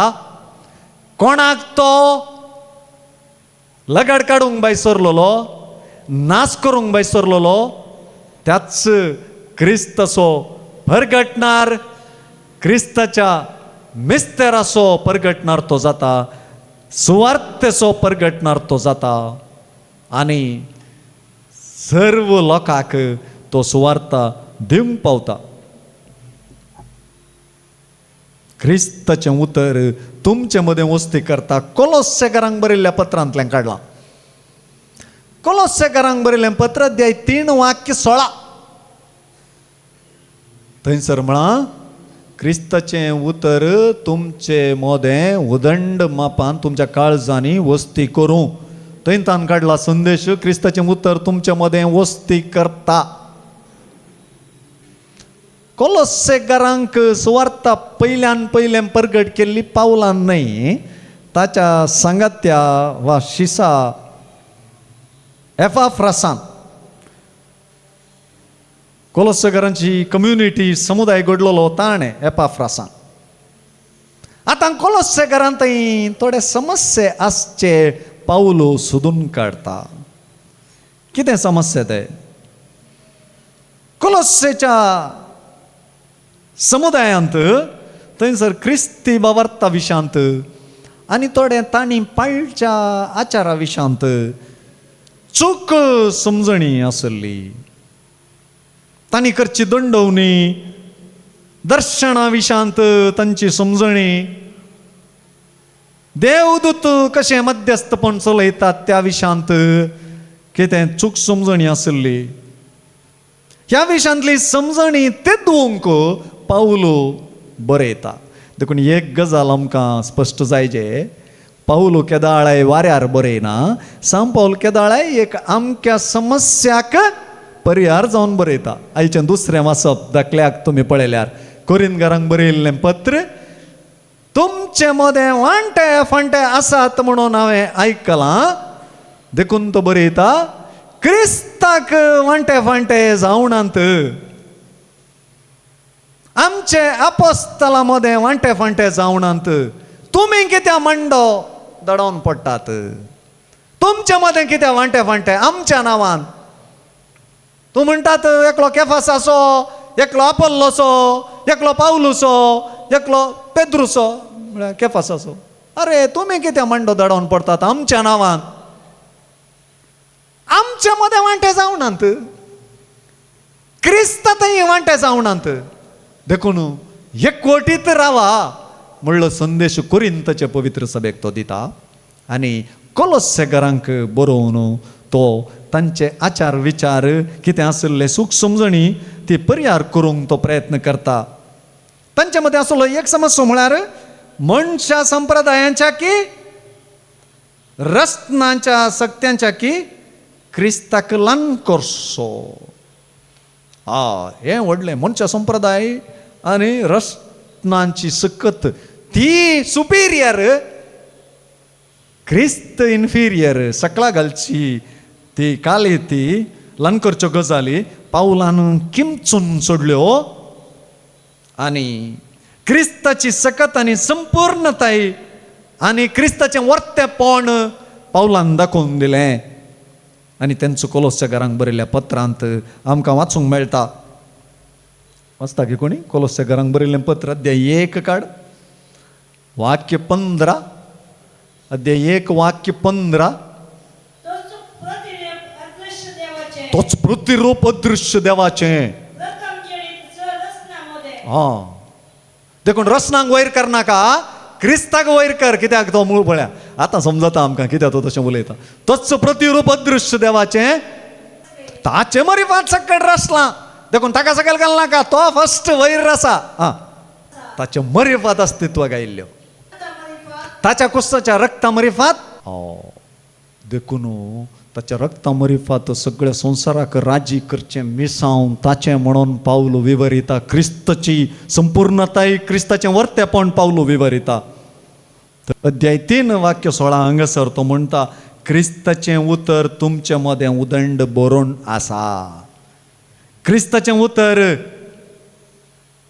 कोणाक तो लगाड काडूंक बाय सरलेलो, नाश करूंक बाय सरलेलो, त्याच क्रिस्ताचो परगटणार, क्रिस्ताच्या मिस्तेराचो परगटणार तो जाता, सुवार्थेचो परगटणार तो जाता आनी सर्व लोकांक तो सुवार्ता दिवंक पावता. क्रिस्ताचें उतर तुमचे मदें वस्ती करता. कोलोस्सेकारांक बरयल्ल्या पत्रांतल्यान काडलां. कोलोस्सेकारांक बरयल्लें पत्र अध्याय 3 वाक्य 16. थंयसर म्हळां, क्रिस्ताचें उतर तुमचे मदें उदंड मापान तुमच्या काळजांनी वस्ती करूं. थंय तान काडला संदेश, क्रिस्ताचें उतर तुमचे मदें वस्ती करता. कोलोस्सेकारांक सुवार्ता पयल्यान पयलें परगट केल्ली पावलान न्हय, ताच्या सांगात्या वा शिसा एफाफ्रासान. कोलोस्सेकारांची कम्युनिटी समुदाय घडलेलो ताणें एपाफ्रासान. आतां कोलोस्सेकारांत थंय थोडे समस्ये आसचे पावलो सोदून काडता. कितें समस्या ते? कोलोस्सेच्या समुदायांत थंयसर क्रिस्ती बावर्ता विशांत आनी थोडे तांणी पाळच्या आचारा विशांत चूक समजणी आसली. तांणी करची दंडवणी, दर्शना विशांत तांची समजणी, देवदूत कशें मध्यस्थपण चलयतात त्या विशांत कितें चूक समजणी आसली. ह्या विशांतली समजणी तेदवंक पावलो बरयता. देखून एक गजाल आमकां स्पश्ट जायजे, पावलो केदाळाय वाऱ्यार बरयना. सांव पावल केदाळाय एक आमक्या समस्याक परिहार जावन बरयता. आयचें दुसरें वाचप दाखल्याक तुमी पळयल्यार कोरिंदकारांक बरयल्लें पत्र, तुमचे मदें वांटे फांटे आसात म्हणून हांवें आयकलां, देखून तो बरयता क्रिस्ताक वांटे फांटे जावनात, आमचे आपोस्तला मदें वांटे फांटे जावनात, तुमी कित्याक मांडो दडावन पडटात, तुमचे मदें कित्याक वांटे फांटे आमच्या नांवान. तूं म्हणटात एकलो केफासाचो, एकलो आपोल्लोचो, एकलो पावलूचो, एकलो पेद्रुचो, म्हळ्यार केफासाचो. अरे तुमी कित्याक मांडो दडावन पडटात आमच्या नांवान, आमच्या मदें वांटे जावनात, क्रिस्ता थंय वांटे जावनात, देखून एकवटीत रावा म्हणलो संदेश कोरिंताचे पवित्र सभेक तो दिता. आनी कोलोस्सेकारांक बरोवन तो तांचे आचार विचार कितें आशिल्ले सूख समजणी ती परिहार करूंक तो प्रयत्न करता. तांचे मदें आसलो एक समस्या म्हळ्यार मनशा संप्रदायांच्या की रत्नांच्या सक्त्यांच्या की क्रिस्ताक ल्हान करचो. हें व्हडलें मनशा संप्रदाय आनी रत्नांची सकत ती सुपिरियर, क्रिस्त इन्फिरियर. सकला घालची ती काली ती ल्हान करच्यो गजाली पावलान किमचून सोडल्यो आनी क्रिस्ताची सकत आनी संपूर्णताय आनी क्रिस्ताचें वर्तेपण पावलान दाखोवन दिलें. आनी तेंचो कोलोस्सेकारांक बरयल्ल्या पत्रांत आमकां वाचूंक मेळटा. वाचता की कोणी? कोलोस्सेकारांक बरयल्लें पत्र अध्याय 1 काड, वाक्य 15, अध्याय 1 वाक्य 15. तोच प्रतिरूप अदृश्य देवाचें. हां, देखून रसनांक वयर करनाका, क्रिस्ताक वयर कर. कित्याक तो मूळ पळया आतां समजता आमकां कित्याक तो तशें उलयता. तोच प्रतिरूप अदृश्य देवाचें, ताचे मरी फाट सकट रसलां. देखून ताका सकयल घालनाका, तो फस्ट वयर आसा. आं, ताच्या मरिफात अस्तित्वाक आयिल्ल्यो, ताच्या कुस्ताच्या रक्ता मरिफात. देखून ताच्या रक्ता मरिफात सगळ्या संवसाराक राजी करचें मिसांव ताचें म्हणून पावलो विवरिता. क्रिस्ताची संपूर्णताय, क्रिस्ताचें वर्तेपण पावलो विवरिता. अध्याय 3 वाक्य 16 हांगासर तो म्हणटा, क्रिस्ताचें उतर तुमचे मदें उदंड बरोवन आसा. क्रिस्ताचें उतर,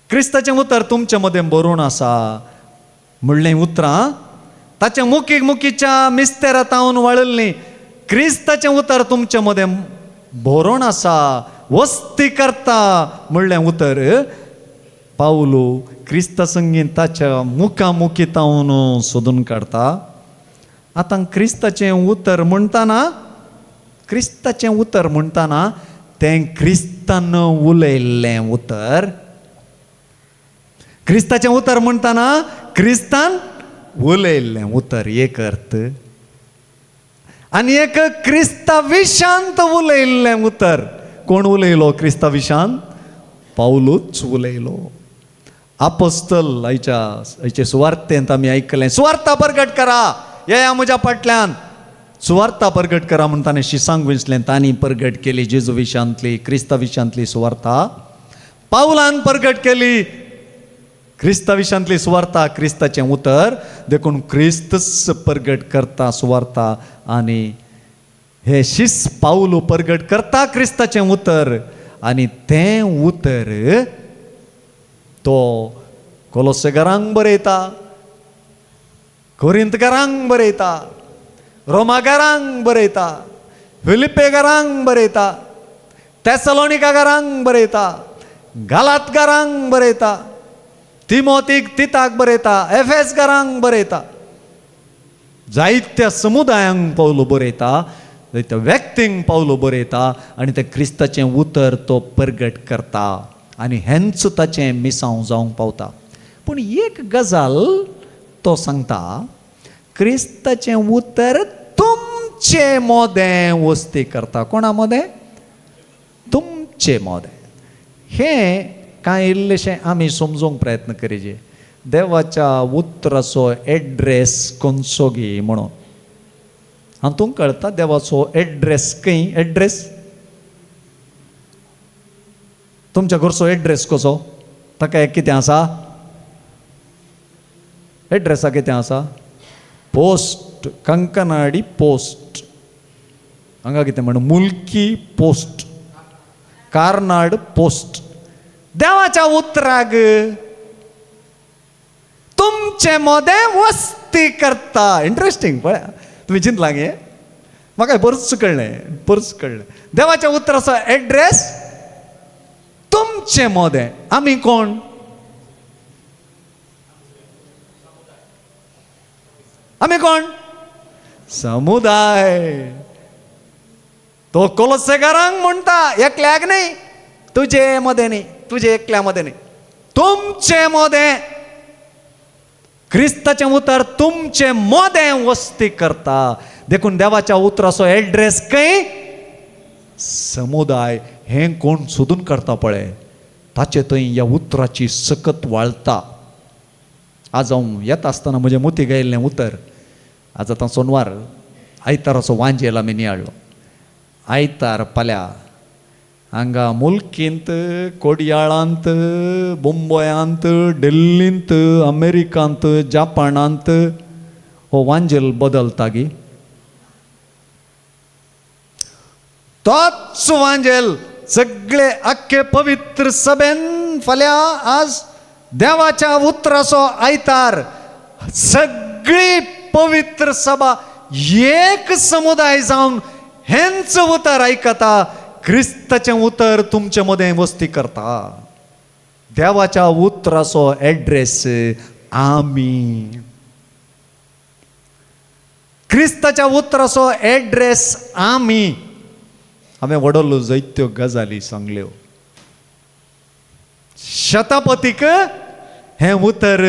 क्रिस्ताचें उतर तुमचे मदें बरोवन आसा म्हणलें उतरां ताच्या मुखीक मुखीच्या मिस्तेरा तावन वाळिल्लीं. क्रिस्ताचें उतर तुमचे मदें बरोवन आसा, वस्ती करता म्हणलें उतर पावलो क्रिस्ता संगीत ताच्या मुखामुखी तावन सोदून काडटा. आतां क्रिस्ताचें उतर म्हणटाना, क्रिस्ताचें उतर म्हणटाना तें क्रिस्तान उलयल्लें उतर. क्रिस्ताचें उतर म्हणटाना क्रिस्तान उलयल्लें उतर एक अर्थ, आनी एक क्रिस्ता विशांत उलयल्लें उतर. कोण उलयलो क्रिस्ता विशांत? पावलूच उलयलो. आपोस्तल आयच्या आयचे सुवार्तेंत आमी आयकलें, सुवार्ता परगट करा, येया म्हज्या फाटल्यान. सुवार्ता परगट करा म्हूण ताणें शिसांक विंचलें, तांणी परगट केली जेजू विशांतली, क्रिस्ता विशांतली सुवार्ता. पावलान परगट केली क्रिस्ता विशांतली सुवार्ता, क्रिस्ताचें उतर. देखून क्रिस्तच परगट करता सुवार्ता, आनी हे शिस पावलो परगट करता क्रिस्ताचें उतर, आनी तें उतर तो कोलोसेगारांक बरयता, कोरिंतकारांक बरयता, रोमागारांक बरयता, फिलिपेगारांक बरयता, तेसलोनिकागारांक बरयता, गालातगारांक बरयता, तिमोतीक तिताक बरयता, एफेसगारांक बरयता, जायत्या समुदायांक पावलो बरयता, जायत्या व्यक्तींक पावलो बरयता, आनी तें क्रिस्ताचें उतर तो परगट करता, आनी हेंच ताचें मिसांव जावंक पावता. पूण एक गजाल तो सांगता, क्रिस्ताचें उतर तुमचे मोदें वस्ती करता. कोणा मोदें? तुमचे मोदें. हें कांय इल्लेशें आमी समजूंक प्रयत्न करिजे. देवाच्या उतराचो एड्रेस खंयचो गी म्हणून हातूंत कळटा देवाचो एड्रेस खंय. एड्रेस तुमच्या घरचो एड्रेस कसो, ताका एक कितें आसा? एड्रेसा कितें आसा? पोस्ट, कंकनाडी पोस्ट, हांगा कितें म्हण मुल्की पोस्ट, कार्नाड पोस्ट. देवाच्या उतराक तुमचे मोदें वस्ती करता. इंट्रस्टींग पळया, तुमी चिंतलां गे? म्हाका बरोच कळ्ळें, बरोच कळ्ळें. देवाच्या उतराचो एड्रेस तुमचे मोदें. आमी कोण? आमी कोण? समुदाय. तो कोलोसेगारांक म्हणटा, एकल्याक न्ही, तुजे मदें न्ही, तुजे एकल्या मदें न्ही, तुमचे मोदें. क्रिस्ताचें उतर तुमचे मोदें वस्ती करता. देखून देवाच्या उतराचो एड्रेस खंय? समुदाय. हें कोण सोदून काडटा पळय, ताचे थंय ह्या उतराची सकत वाळटा. आज हांव येता आसतना म्हजें मोती गायिल्लें उतर, आज आतां सोनवार, आयताराचो वांजेल आमी नियाळ्ळो. आयतार फाल्यां हांगा मुल्कींत, कोडयाळांत, मुंबयांत, दिल्लींत, अमेरिकांत, जापानांत हो वांजेल बदलता गी. तोच वांजेल सगळे आख्खे पवित्र सभेन फाल्यां आज देवाच्या उतराचो आयतार, सगळी पवित्र सभा एक समुदाय जावन हेंच उतर आयकता. क्रिस्ताचें उतर तुमचे मदें वस्ती करता. देवाच्या उतराचो एड्रेस आमी. क्रिस्ताच्या उतराचो एड्रेस आमी. हांवें वडलो जायत्यो गजाली सांगल्यो. शतापतीक हें उतर,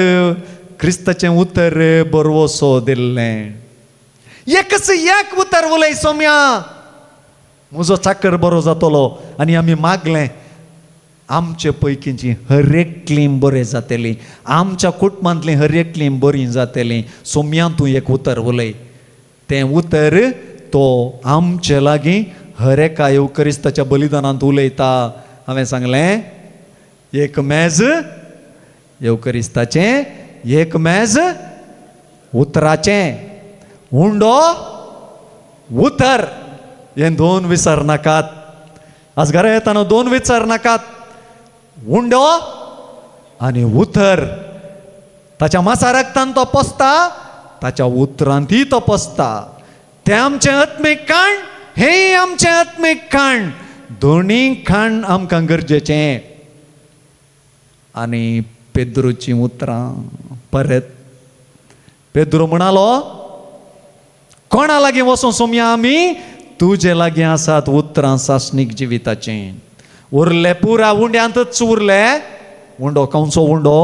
क्रिस्ताचें उतर बरवसो दिल्लें. एकच एक उतर उलय सोम्या, म्हजो चाकर बरो जातलो. आनी आमी मागलें, आमचे पैकींची हर एकलीं बरें जातली, आमच्या कुटुंबांतलीं हर एकलीं बरीं जातलीं. सोम्या तूं एक उतर उलय, तें उतर तो आमचे लागीं हर एका येवकरिस्ताच्या बलिदानांत उलयता. हांवें सांगलें एक मेज येवकरिस्ताचें, एक मेज उतराचें, उंडो उतर, हें दोन विसर नाकात. आज घरा येताना दोन विचार नाकात, उंडो आनी उतर. ताच्या मासा रक्तान तो पोसता, ताच्या उतरांतय तो पोसता. तें आमचें आत्मीक खाण, हेंय आमचें आत्मीक खाण, दोनूय खाण आमकां गरजेचें. आनी पेद्रूचीं उतरां परत पेद्रू म्हणालो, कोणा लागीं वचों सोमया आमी? तुजे लागीं आसात उतरां सासणीक जिविताचें. उरले पुरा उंड्यांतच उरले. उंडो खंयचो उंडो?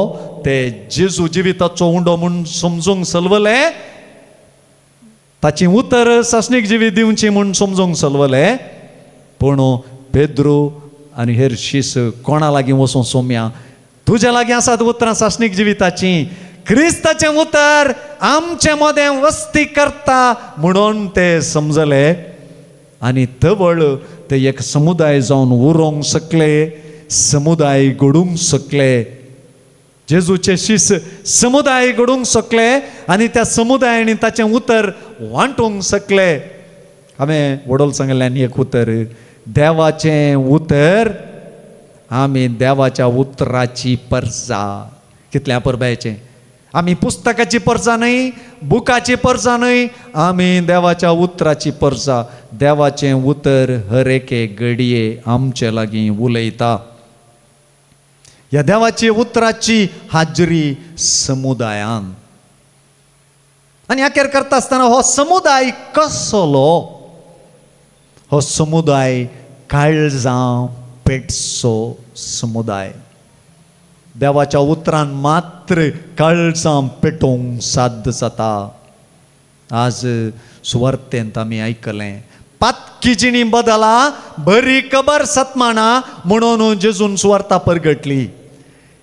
ते जेजू जिविताचो उंडो म्हूण समजूंक सलवले, ताची उतर सासणीक जिवीत दिवची म्हूण समजूंक सलवले. पूण पेद्रू आनी हेर शीस कोणा लागीं वचों सोमया? तुज्या लागीं आसात उतरां सासणीक जिविताचीं. क्रिस्ताचें उतर आमचे मदें वस्ती करता म्हणून ते समजले आनी तवळ ते एक समुदाय जावन उरोंक शकले, समुदाय घडूंक शकले. जेजूचे शीस समुदाय घडूंक शकले आनी त्या समुदायानी ताचें उतर वांटूंक शकले. हांवें वडोल सांगलें आनी एक उतर, देवाचें उतर. आमी देवाच्या उतराची परजा. कितल्या परबायचें? आमी पुस्तकाची परजा न्हय, बुकाची परजा न्हय, आमी देवाच्या उतराची परजा. देवाचें उतर हर एके घडये आमचे लागीं उलयता. ह्या देवाची उतराची हाजरी समुदायान. आनी अखेर करता आसतना हो समुदाय कसलो? हो समुदाय काळजां पेटचो समुदाय. देवाच्या उतरान मात्र काळजां पेटोवंक साध्य जाता. आज सुवार्तेंत आमी आयकलें, पातकी जिणी बदला बरी खबर सतमाना म्हणून जेजून सुवार्ता परगटली.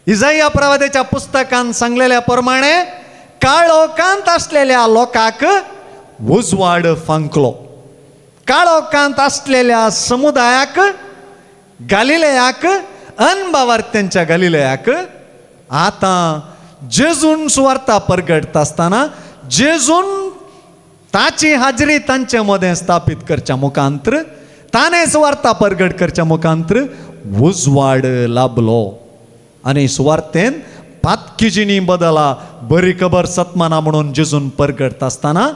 इजाया प्रवाद्याच्या पुस्तकान सांगलेल्या प्रमाणे काळोखांत आसलेल्या लोकांक उजवाड फांकलो. काळोखांत आसलेल्या समुदायाक, गालिलेयाक, अनबावार्त्यांच्या गालिलेयाक आतां जेजून सुवार्ता परगटता आसतना जेजून ताची हाजरी तांचे मदें स्थापीत करच्या मुखांत्र, ताणें सुवार्ता परगट करच्या मुखांत्र उजवाड लाभलो. आनी सुवार्तेन पातकी जिणी बदला बरी खबर सतमाना म्हणून जेजून परगटता आसतना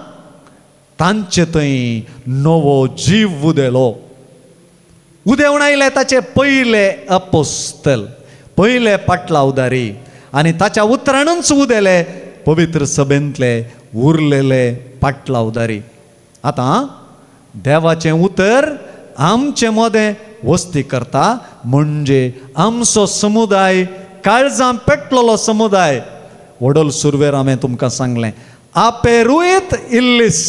तांचे थंय नवो जीव उदेलो. उदेवन आयले ताचे पयले अपोस्तल, पयले पाटलावदारी आनी ताच्या उतरानूच उदेले पवित्र सभेंतले उरलेले पाटलावदारी. आतां देवाचें उतर आमचे मदें वस्ती करता म्हणजे आमचो समुदाय काळजां पेटलेलो समुदाय. वडोल सुरवेर हांवें तुमकां सांगलें, आपेरुयत इल्लीस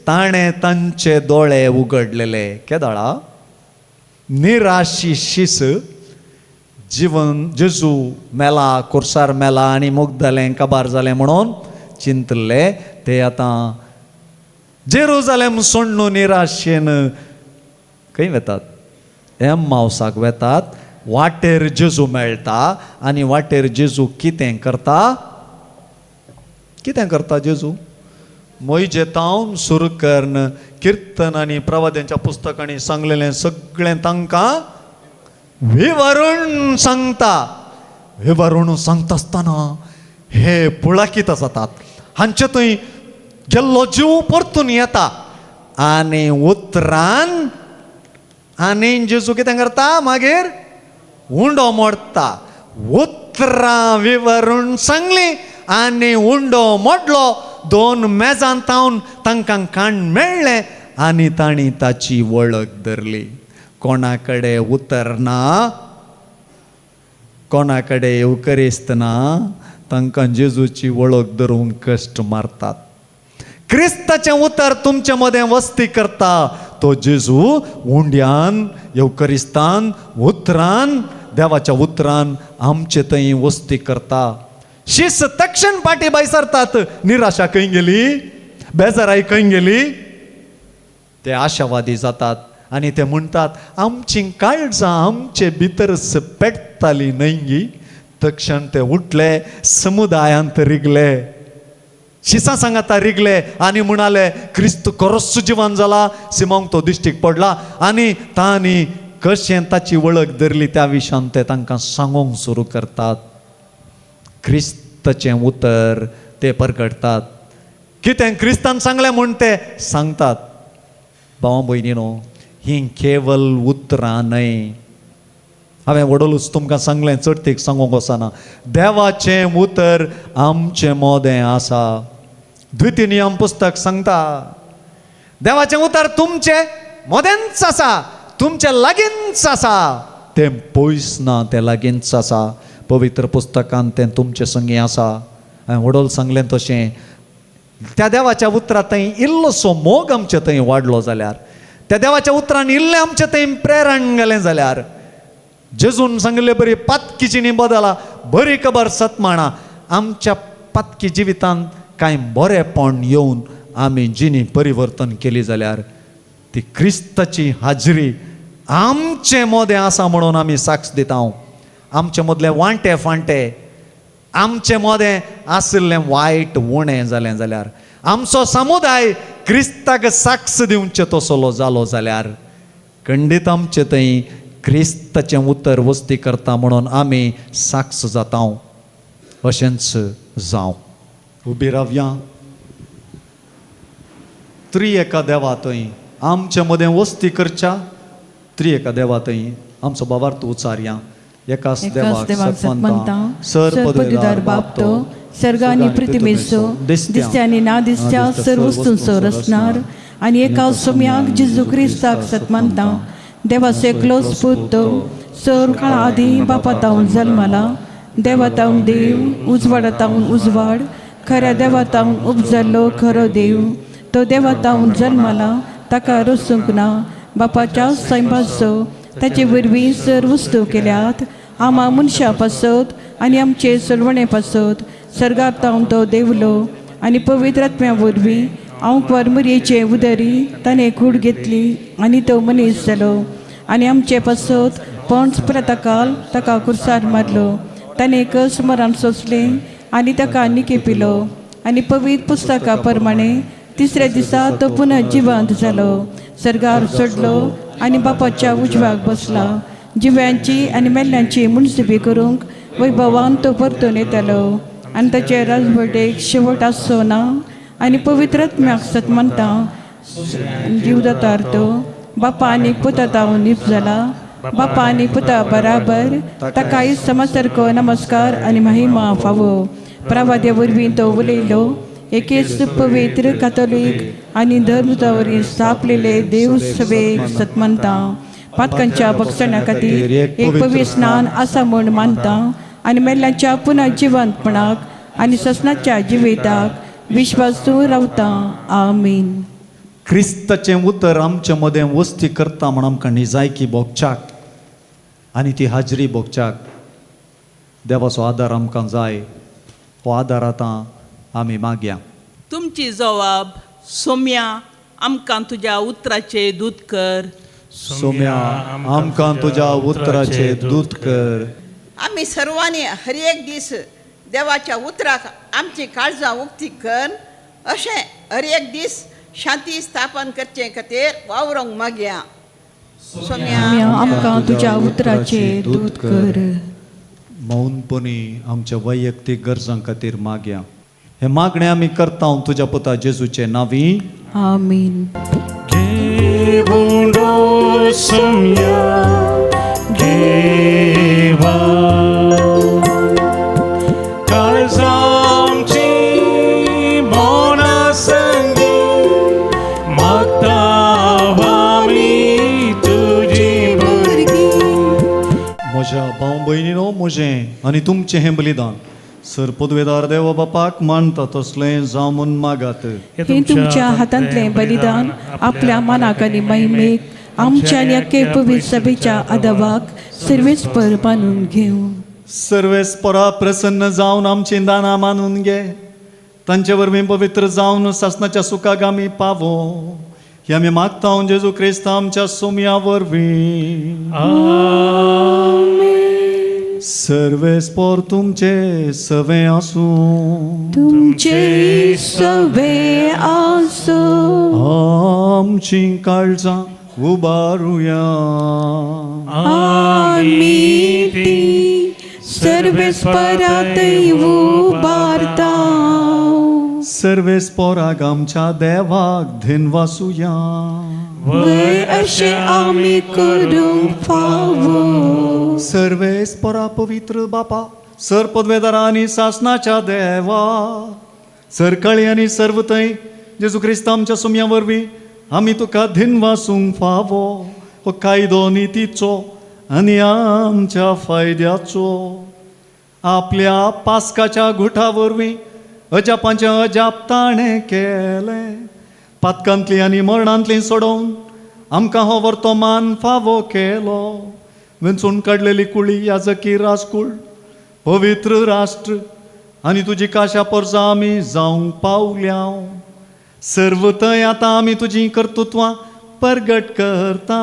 ताणें तांचे दोळे उगडलेले. केदाळा निराशी शीस जिवन जेजू मेला, कोर्सार मेला आनी मोग जालें, काबार जालें म्हणून चिंतले. ते आतां जेरुजालेम सोडून निराशेन खंय वेतात? एम्मावसाक वेतात. वाटेर जेजू मेळटा आनी वाटेर जेजू कितें करता? कितें करता जेजू? मोयजेतावन सुरू करून किर्तन आनी प्रवाद्यांच्या पुस्तकांनी सांगलेलें सगळें तांकां विवरण सांगता. विवरण सांगता आसतना हे पुळाकीत जातात. हांचे थंय गेल्लो जीव परतून येता आनी उतरान आनी जेजू कितें करता? मागीर उंडो मोडटा. उतरां विवरण सांगली आनी उंडो मोडलो. दोन मेजां तावन तांकां खाण मेळ्ळें आनी तांणी ताची वळख धरली. कोणा कडेन उतर ना, कोणा कडेन येवकरिस्त ना, तांकां जेजूची वळख धरूंक कश्ट मारतात. क्रिस्ताचें उतर तुमचे मदें वस्ती करता. तो जेजू उंड्यान, येवकरिस्तान, उतरान देवाच्या उतरान आमचे थंय वस्ती करता. शिस तक्षण पाटी भायर सरतात. निराशा खंय गेली, बेजाराय खंय गेली, ते आशावादी जातात आनी ते म्हणटात आमची काळजां आमचे भितर पेटताली न्हय गी. तक्षण ते उठले, समुदायांत रिगले, शिसां सांगाता रिगले आनी म्हणाले क्रिस्त खरोच जिवन जाला. सिमोंक तो दिश्टीक पडला आनी तांणी कशें ताची वळख धरली त्या विशयान ते तांकां सांगूंक सुरू करतात. क्रिस्ताचें उतर ते परगटतात. कितें क्रिस्तान सांगलें म्हूण ते सांगतात. भाव भयणीनो, हीं केवल उतरां न्हय. हांवें वडोलूच तुमकां सांगलें, चडतीक सांगूंक वचना. देवाचें उतर आमचें मोदें आसा. द्वितीय नियम पुस्तक सांगता देवाचें उतर तुमचें मोदेंच आसा, तुमचे लागींच आसा, तें पयस ना, तें लागींच आसा. पवित्र पुस्तकान तें तुमचे संगी आसा. हांवें वडोल सांगलें तशें त्या देवाच्या उतरां थंय इल्लोसो मोग आमचे थंय वाडलो जाल्यार, त्या देवाच्या उतरान इल्लें आमचे थंय प्रेरण गेलें जाल्यार, जेजून सांगिल्ले बरी पातकी जिणी बदला, बरी खबर सतमाणा, आमच्या पातकी जिवितांत कांय बरेपण येवन आमी जिणी परिवर्तन केली जाल्यार ती क्रिस्ताची हाजरी आमचे मोदें आसा म्हणून आमी साक्ष दिता. आमचे मदले वांटे फांटे, आमचे मोदें आशिल्लें वायट उणें जालें जाल्यार, आमचो समुदाय क्रिस्ताक साक्ष दिवचें तसलो जालो जाल्यार, खंडीत आमचे थंय क्रिस्ताचें उतर वस्ती करता म्हणून आमी साक्ष जाता. अशेंच जावं. उबी रावया. त्रिएका एका देवा थंय आमचे मदें वस्ती करच्या त्रिएका एका देवा थंय आमचो बाबार्थ उचारया. एकाच देवाक सतमंता, सर पदवीदार बाप तो सर्ग आनी पृथ्वीचो दिसत्या आनी ना दिसत्या सर्व वस्तूंचो रचणार आनी एका सोम्याक जेजू क्रिस्ताक सतमंता, देवाचो एकलोच पूत तो सर्व काळा आदीं बापा तावन जल्मला, देवा तावन देव, उजवाडा तावन उजवाड, खऱ्या देवा तावन उपजल्लो खरो देव, तो देवा तावन जल्मला, ताका रचूंक ना, बापाच्या सैमाचो ताचे वरवीं सर्व वस्तू केल्यात, आमा मनशां पासत आनी आमचे सलवणे पासत सर्गार तावन तो देवलो आनी पवित्र आत्म्या वरवीं आंकवार मरयेचे उदरी ताणें कूड घेतली आनी तो मनीस जालो आनी आमचे पासत पंच प्रताकाल ताका कुर्सार मारलो, ताणें कस मरण सोंसलें आनी ताका निके पिलो आनी पवित्र पुस्तका प्रमाणे तिसऱ्या दिसा तो पुनः जिवंत जालो, सर्गार चडलो आनी बापाच्या उजव्याक बसला, जिव्यांची आनी मेल्ल्यांची मुनसिबी करूंक वैभवान तो परतून येतालो आनी ताचे राजवटेक शेवट आसचो ना आनी पवित्र आत्म्याक सतमंता जीवदातार तो बापा आनी पुता तावन निप जाला, बापा आनी पुता बराबर ताकाय समासारको नमस्कार आनी महिमा फावो. प्रवाद्या वरवीं तो उलयलो, एकेच पवित्र कातोलीक आनी धर्मता वरवीं स्थापलेले देव सभेक सतमंता, पातकांच्या बक्षणा खातीर एक पवित्र स्नान आसा म्हूण मानता आनी मेल्ल्याच्या पुनः जिवंतपणाक आनी ससनाच्या जिविताक विश्वासून रावता. आमीन. क्रिस्ताचें उतर आमचे मदें वस्ती करता म्हण आमकां निजायकी भोगच्याक आनी ती हाजरी भोगच्याक देवाचो आदार आमकां जाय. हो आदार आतां आमी मागया. तुमची जवाब सोम्या आमकां तुज्या उतराचे दूत कर, सोम्या आमकां तुज्या उतराचे दूत कर. आमी सर्वांनी हर एक दीस देवाच्या उतराक आमची काळजां उक्ती कर अशें हर एक दीस शांती स्थापन करचे खातीर वावरूंक मागया. सोम्या आमकां तुज्या उतराचे दूत कर. मौनपणी आमच्या वैयक्तीक गरजां खातीर मागया. हे मागणें आमी करता तुज्या पुता जेजूचे नांवी. आमीन. म्हज्या भाव भयणीनो, म्हजें आनी तुमचें हें बलिदान सर पदवेदार देवा बापाक मानता तसलें जावं म्हूण मागात. हें तुमच्या हातांतलें बलिदान आपल्या मानाक आनी महिमेक आमच्या आनी अख्खे पवित्र सभेच्या आदावाक सर्वेस्पर मानून घेवं. सर्वेस्परा प्रसन्न जावन आमची दानां मानून घे, तांचे वरवीं पवित्र जावन सासणाच्या सुखाक आमी पावो. ही आमी मागता जेजू क्रिस्त आमच्या सोम्या वरवीं. सर्वेस्पर तुमचे सवे आसूं. तुमचे सवे आसूं. आमची काळजां उबारुया. आमी ती सर्वेस्परातय उबारता. सर्वेस्पराक आमच्या देवाक धिनवासुया. वय अशें आमी करूंक फावो. सर्वेस्परा पवित्र बापा, सर पदवेदारा आनी सासणाच्या देवा, सरकाळी आनी सर्व थंय जेजू क्रिस्त आमच्या सुम्या वरवीं आमी तुका धिनवासूंक फावो. हो कायदो नितीचो आनी आमच्या फायद्याचो. आपल्या पास्काच्या घुठा वरवीं अजापांचें अजाप ताणें केलें. पातकांतली आनी मरणांतली सोडोवन आमकां हो वर्तमान फावो केलो. वेंचून काडलेली कुळी, याजकी राजकूळ, पवित्र राष्ट्र आनी तुजी काशा परसा आमी जावंक पावल्या. सर्व थंय आतां आमी तुजीं कर्तृत्वां परगट करता.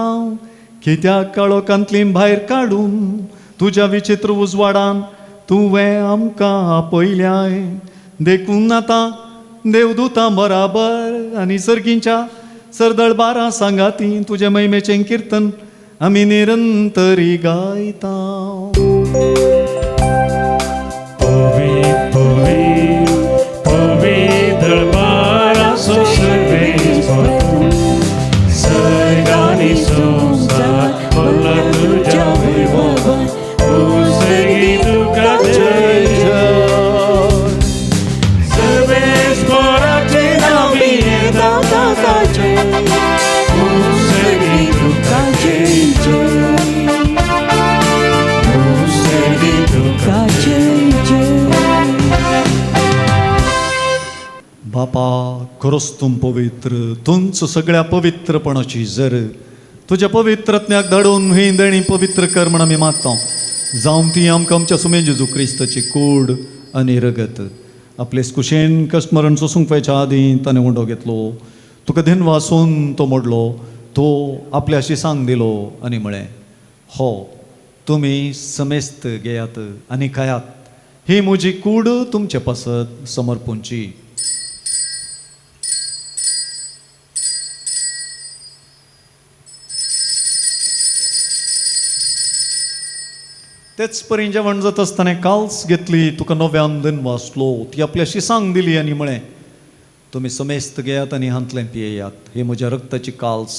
कित्याक काळोखांतली भायर काडून तुज्या विचित्र उजवाडान तुवें आमकां आपयल्याय. देखून आतां देवदूतां बराबर आनी सर्गींच्या सरदळ बारा सांगाती तुजे महिमेचें किर्तन आमी निरंतरी गायता. बापा, खरोच तूं पवित्र, तुंच सगळ्या पवित्रपणाची जर तुज्या पवित्रज्ञाक धाडून ही देणी पवित्र कर म्हण आमी मागता. जावं ती आमकां आमच्या सुमे जेजू क्रिस्ताची कूड आनी रगत. आपले कुशेन कस्टमरान सोसूंक वयच्या आदीं ताणें उंडो घेतलो, तुका धिनवासून तो मोडलो, तो आपल्याशी सांग दिलो आनी म्हळें, हो तुमी समेस्त घेयात आनी खायात, ही म्हजी कूड तुमचे पासत समर्पूंची. तेच परी जेवण जाता आसतना काल्स घेतली, तुका नव्यान दिनवासलो, ती आपल्याशी सांग दिली आनी म्हळें, तुमी समेस्त घेयात आनी हांतलें पियेयात, ही म्हज्या रक्ताची काल्स,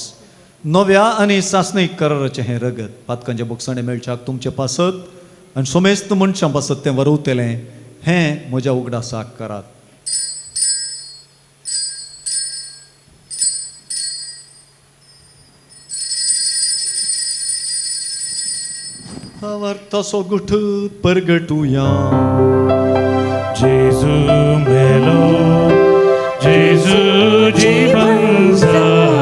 नव्या आनी सासणीक कराराचें हें रगत, पातकांच्या बोगसाणें मेळच्याक तुमचे पासत आनी समेस्त मनशां पासत तें वरवतलें, हें म्हज्या उगडासाक करात. तसो गुठ परगटुया. जेजू मेलो, जेजू जीवन जाला,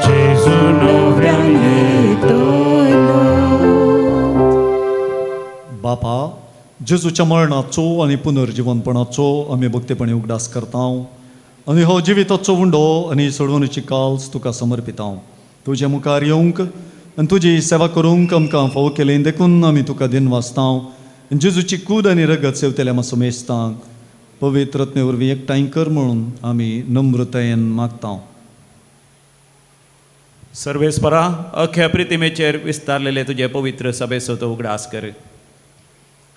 जेजू नव्यान येतलो. बापा, जेजूच्या मरणाचो आनी पुनर्जिवनपणाचो आमी भक्तेपणी उगडास करता आनी हो जिविताचो उंडो आनी सोडवणीची काल्स तुका समर्पिता. तुजे मुखार येवंक आनी तुजी सेवा करूंक आमकां फावो केली देखून आमी तुका दिनवासता. जेजूची कूद आनी रगत सेवतल्या आमकां समेस्तांक पवित्रत्ने वरवीं एकठांय कर म्हणून आमी नम्रतायेन मागता. सर्वेस्परा, अख्ख्या प्रितिमेचेर विस्तारलेले तुजे पवित्र सभेचो तो उगडास कर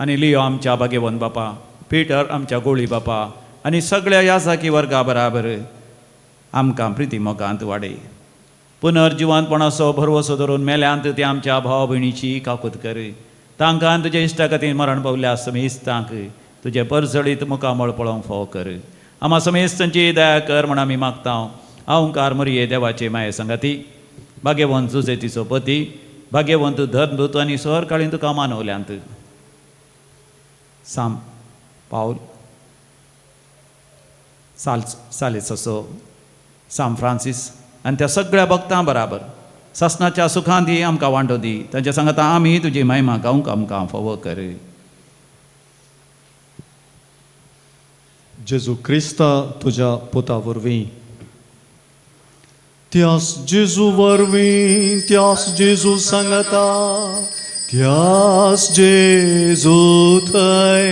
आनी लियो आमच्या भाग्यवंत बापा, पिटर आमच्या गोळी बापा आनी सगळ्या याजाकी वर्गा बराबर आमकां प्रिती मोगांत वाडय. पुनर्जिवंतपणाचो भरवसो धरून मेल्यांत ते आमच्या भाव भयणीची काकूत कर. तांकां तुज्या इश्टागतीन मरण पावल्या समेस्तांक तुजें परजळीत मुखामळ पळोवंक फावो कर. आमा समेस्तांची दया कर म्हण आमी मागता. अहंकार मरये देवाचे माये संगाती, भाग्यवंत जुजेतीचो पती, भाग्यवंत धर्मदूत आनी सहरकाळीन तुका मानवल्यांत. साम पावल सालेस असो, साम फ्रांसीस आनी त्या सगळ्या भक्तां बराबर सासनाच्या सुखां दी आमकां वांटो दी. तांच्या सांगता आमी तुजी महिमा गावंक आमकां फावो कर. जेजू क्रिस्ता तुज्या पुता वरवीं, त्यास जेजू वरवीं, त्यास जेजू सांगता, त्यास जेजू थंय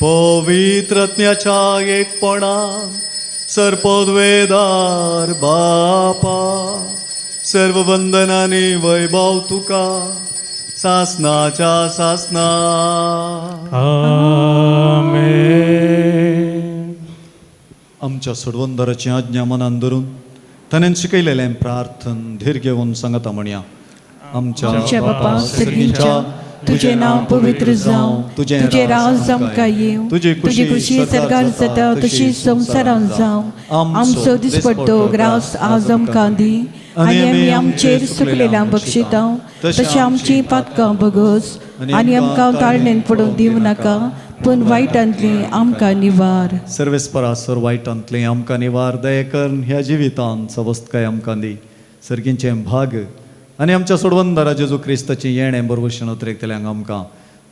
पवित्रज्ञाच्या एकपणान सर्पद्वेदार बापा सर्व वंदनाने वैभव तुका सासनाच्या सासना. आमेन. आमच्या सोडवंदराची आज्ञा मनान धरून ताणें शिकयलेलें प्रार्थन धीर घेवन सांगता म्हणया. आमच्या बापा सर्गीच्या, तुझे नांव पवित्र जावं, तुजें राज आमकां येवं, तुजी खुशी सर्गार जाता तशी संवसारांत जावं. आमचो दिसपट्टो ग्रास आज आमकां दी आनी आमी आमचेर सुकलेल्या बक्षिता तशें आमची पातकां बगस आनी आमकां ताळणेन पडूंक दिवं नाका, पूण वायटांतली आमकां निवार. सर्वेस्परा सर वायटांतली आमकां निवार. दया करून ह्या जिवितांत सवस्तकाय आमकां दी. सर्गींचें भाग आनी आमच्या सोडवंदरा जेजू क्रिस्ताचें येणें बरवशण उतरेकतल्यांक आमकां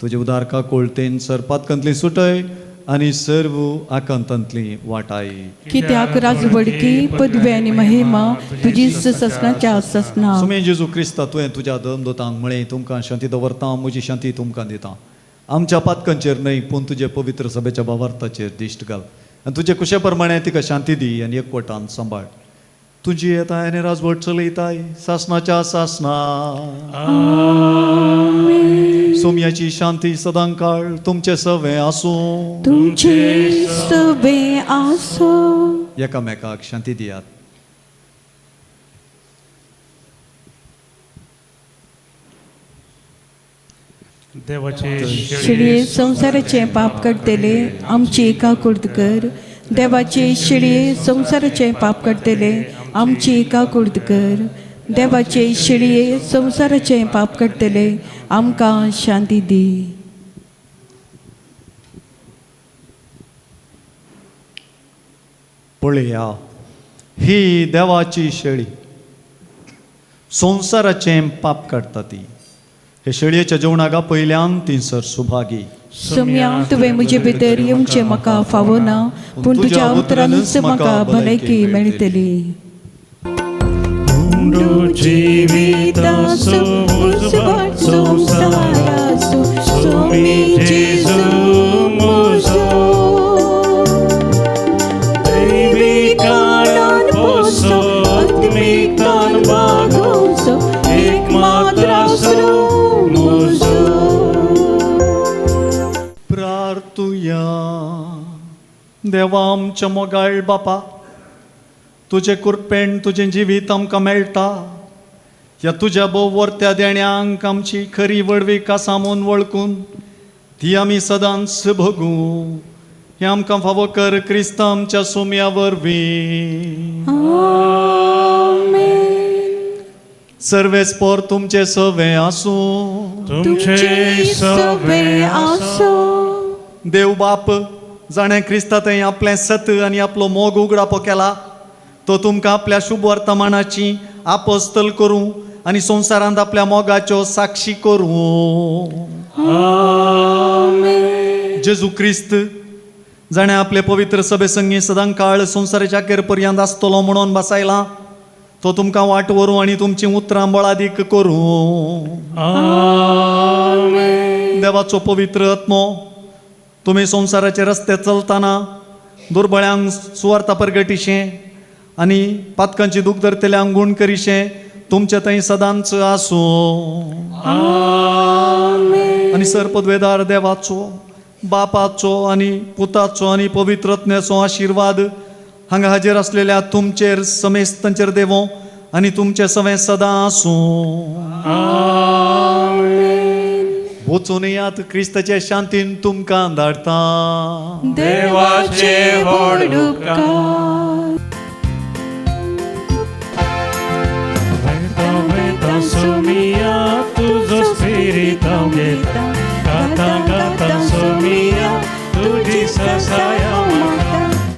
तुजे उदार काकुळतेन सर पातकांतली सुटय आनी सर्व आकांतांतली वाटाय. कित्याक राजवडकी पदवी आनी महिमा तुजी ससनाच्या ससना. सुमे जेजू क्रिस्ता तुवें तुज्या दमदोतांक म्हळें, तुमकां शांती दवरता, म्हजी शांती तुमकां दिता. आमच्या पातकांचेर न्हय पूण तुजे पवित्र सभेच्या भावार्थाचेर दिश्ट घाल आनी तुजे कुशे प्रमाणे तिका शांती दी आनी एकवटान सांबाळ. तुजी येताय आनी राजवट चलयताय सासनाच्या सासना. सोम्याची शांती सदांकाळ तुमचे सवे आसूं. तुमचे सवे आसूं. एकामेकाक शांती दियात. देवाचे शिळये संवसाराचें पाप काडटले आमची काकुळट कर. देवाचे शिळये संवसाराचें पाप काडटले आमची काकुळट कर. देवाचे शिळये संवसाराचें पाप काडटले आमकां शांती दी. पळया ही देवाची शेळी संवसाराचें पाप काडटा ती. हे शेळयेच्या जेवणाक पयल्यान ती सर सुभागी. सोम्या तुवें म्हजे भितर येवचें म्हाका फावो ना, पूण तुज्या उतरानूच म्हाका भलायकी मेळटली. जिविताचो उजवाड संवसाराचो सोमी जेजू म्हजो, दैवी कारणान पोसो आत्मिकतान वागोवचो एक मात्र आसरो म्हजो. प्रार्थुया. देवा आमच्या मोगाळ बापा, तुजे कृपेन तुजें जिवीत आमकां मेळटा. ह्या तुज्या भोव वर्त्या देण्यांक आमची खरी व्हडवीक आसा म्हूण वळखून ती आमी सदांच भोगूं. हें आमकां फावो कर क्रिस्ता आमच्या सोम्या वरवीं. सर्वेस्पोर तुमचे सवे आसूं. तुमचे सवे आसूं. देव बाप जाणें क्रिस्ता थंय आपलें सत आनी आपलो मोग उगडापो केला, तो तुमकां आपल्या शुभ वर्तमानाची आपोस्तल करूं आनी संवसारांत आपल्या मोगाच्यो साक्षी करूं. जेजू क्रिस्त जाणें आपले पवित्र सभे संगी सदां काळ संवसाराच्या अखेर पर्यंत आसतलो म्हणून बसायला, तो तुमकां वाट व्हरूं आनी तुमचीं उतरां बळादीक करूं. देवाचो पवित्र आत्मो तुमी संवसाराचे रस्ते चलतना दुर्बळ्यांक सुवार्ता परगटिशें आनी पातकांची दूख धरतल्यांक गूण करिशें तुमचे थंय सदांच आसूं. आनी सर्पद्वेदार देवाचो बापाचो आनी पुताचो आनी पवित्रत्म्याचो आशिर्वाद हांगा हाजेर आसलेल्या तुमचेर समेस्तांचेर देवो आनी तुमचे सवें सदां आसूं. वचून येयात, क्रिस्ताचे शांतीन तुमकां धाडटा. देवाचे व्हड उपकार. वेता सोमिया तुजो स्पिरीत हांव घेता, गाता गाता सोमिया तुजी ससाय हांव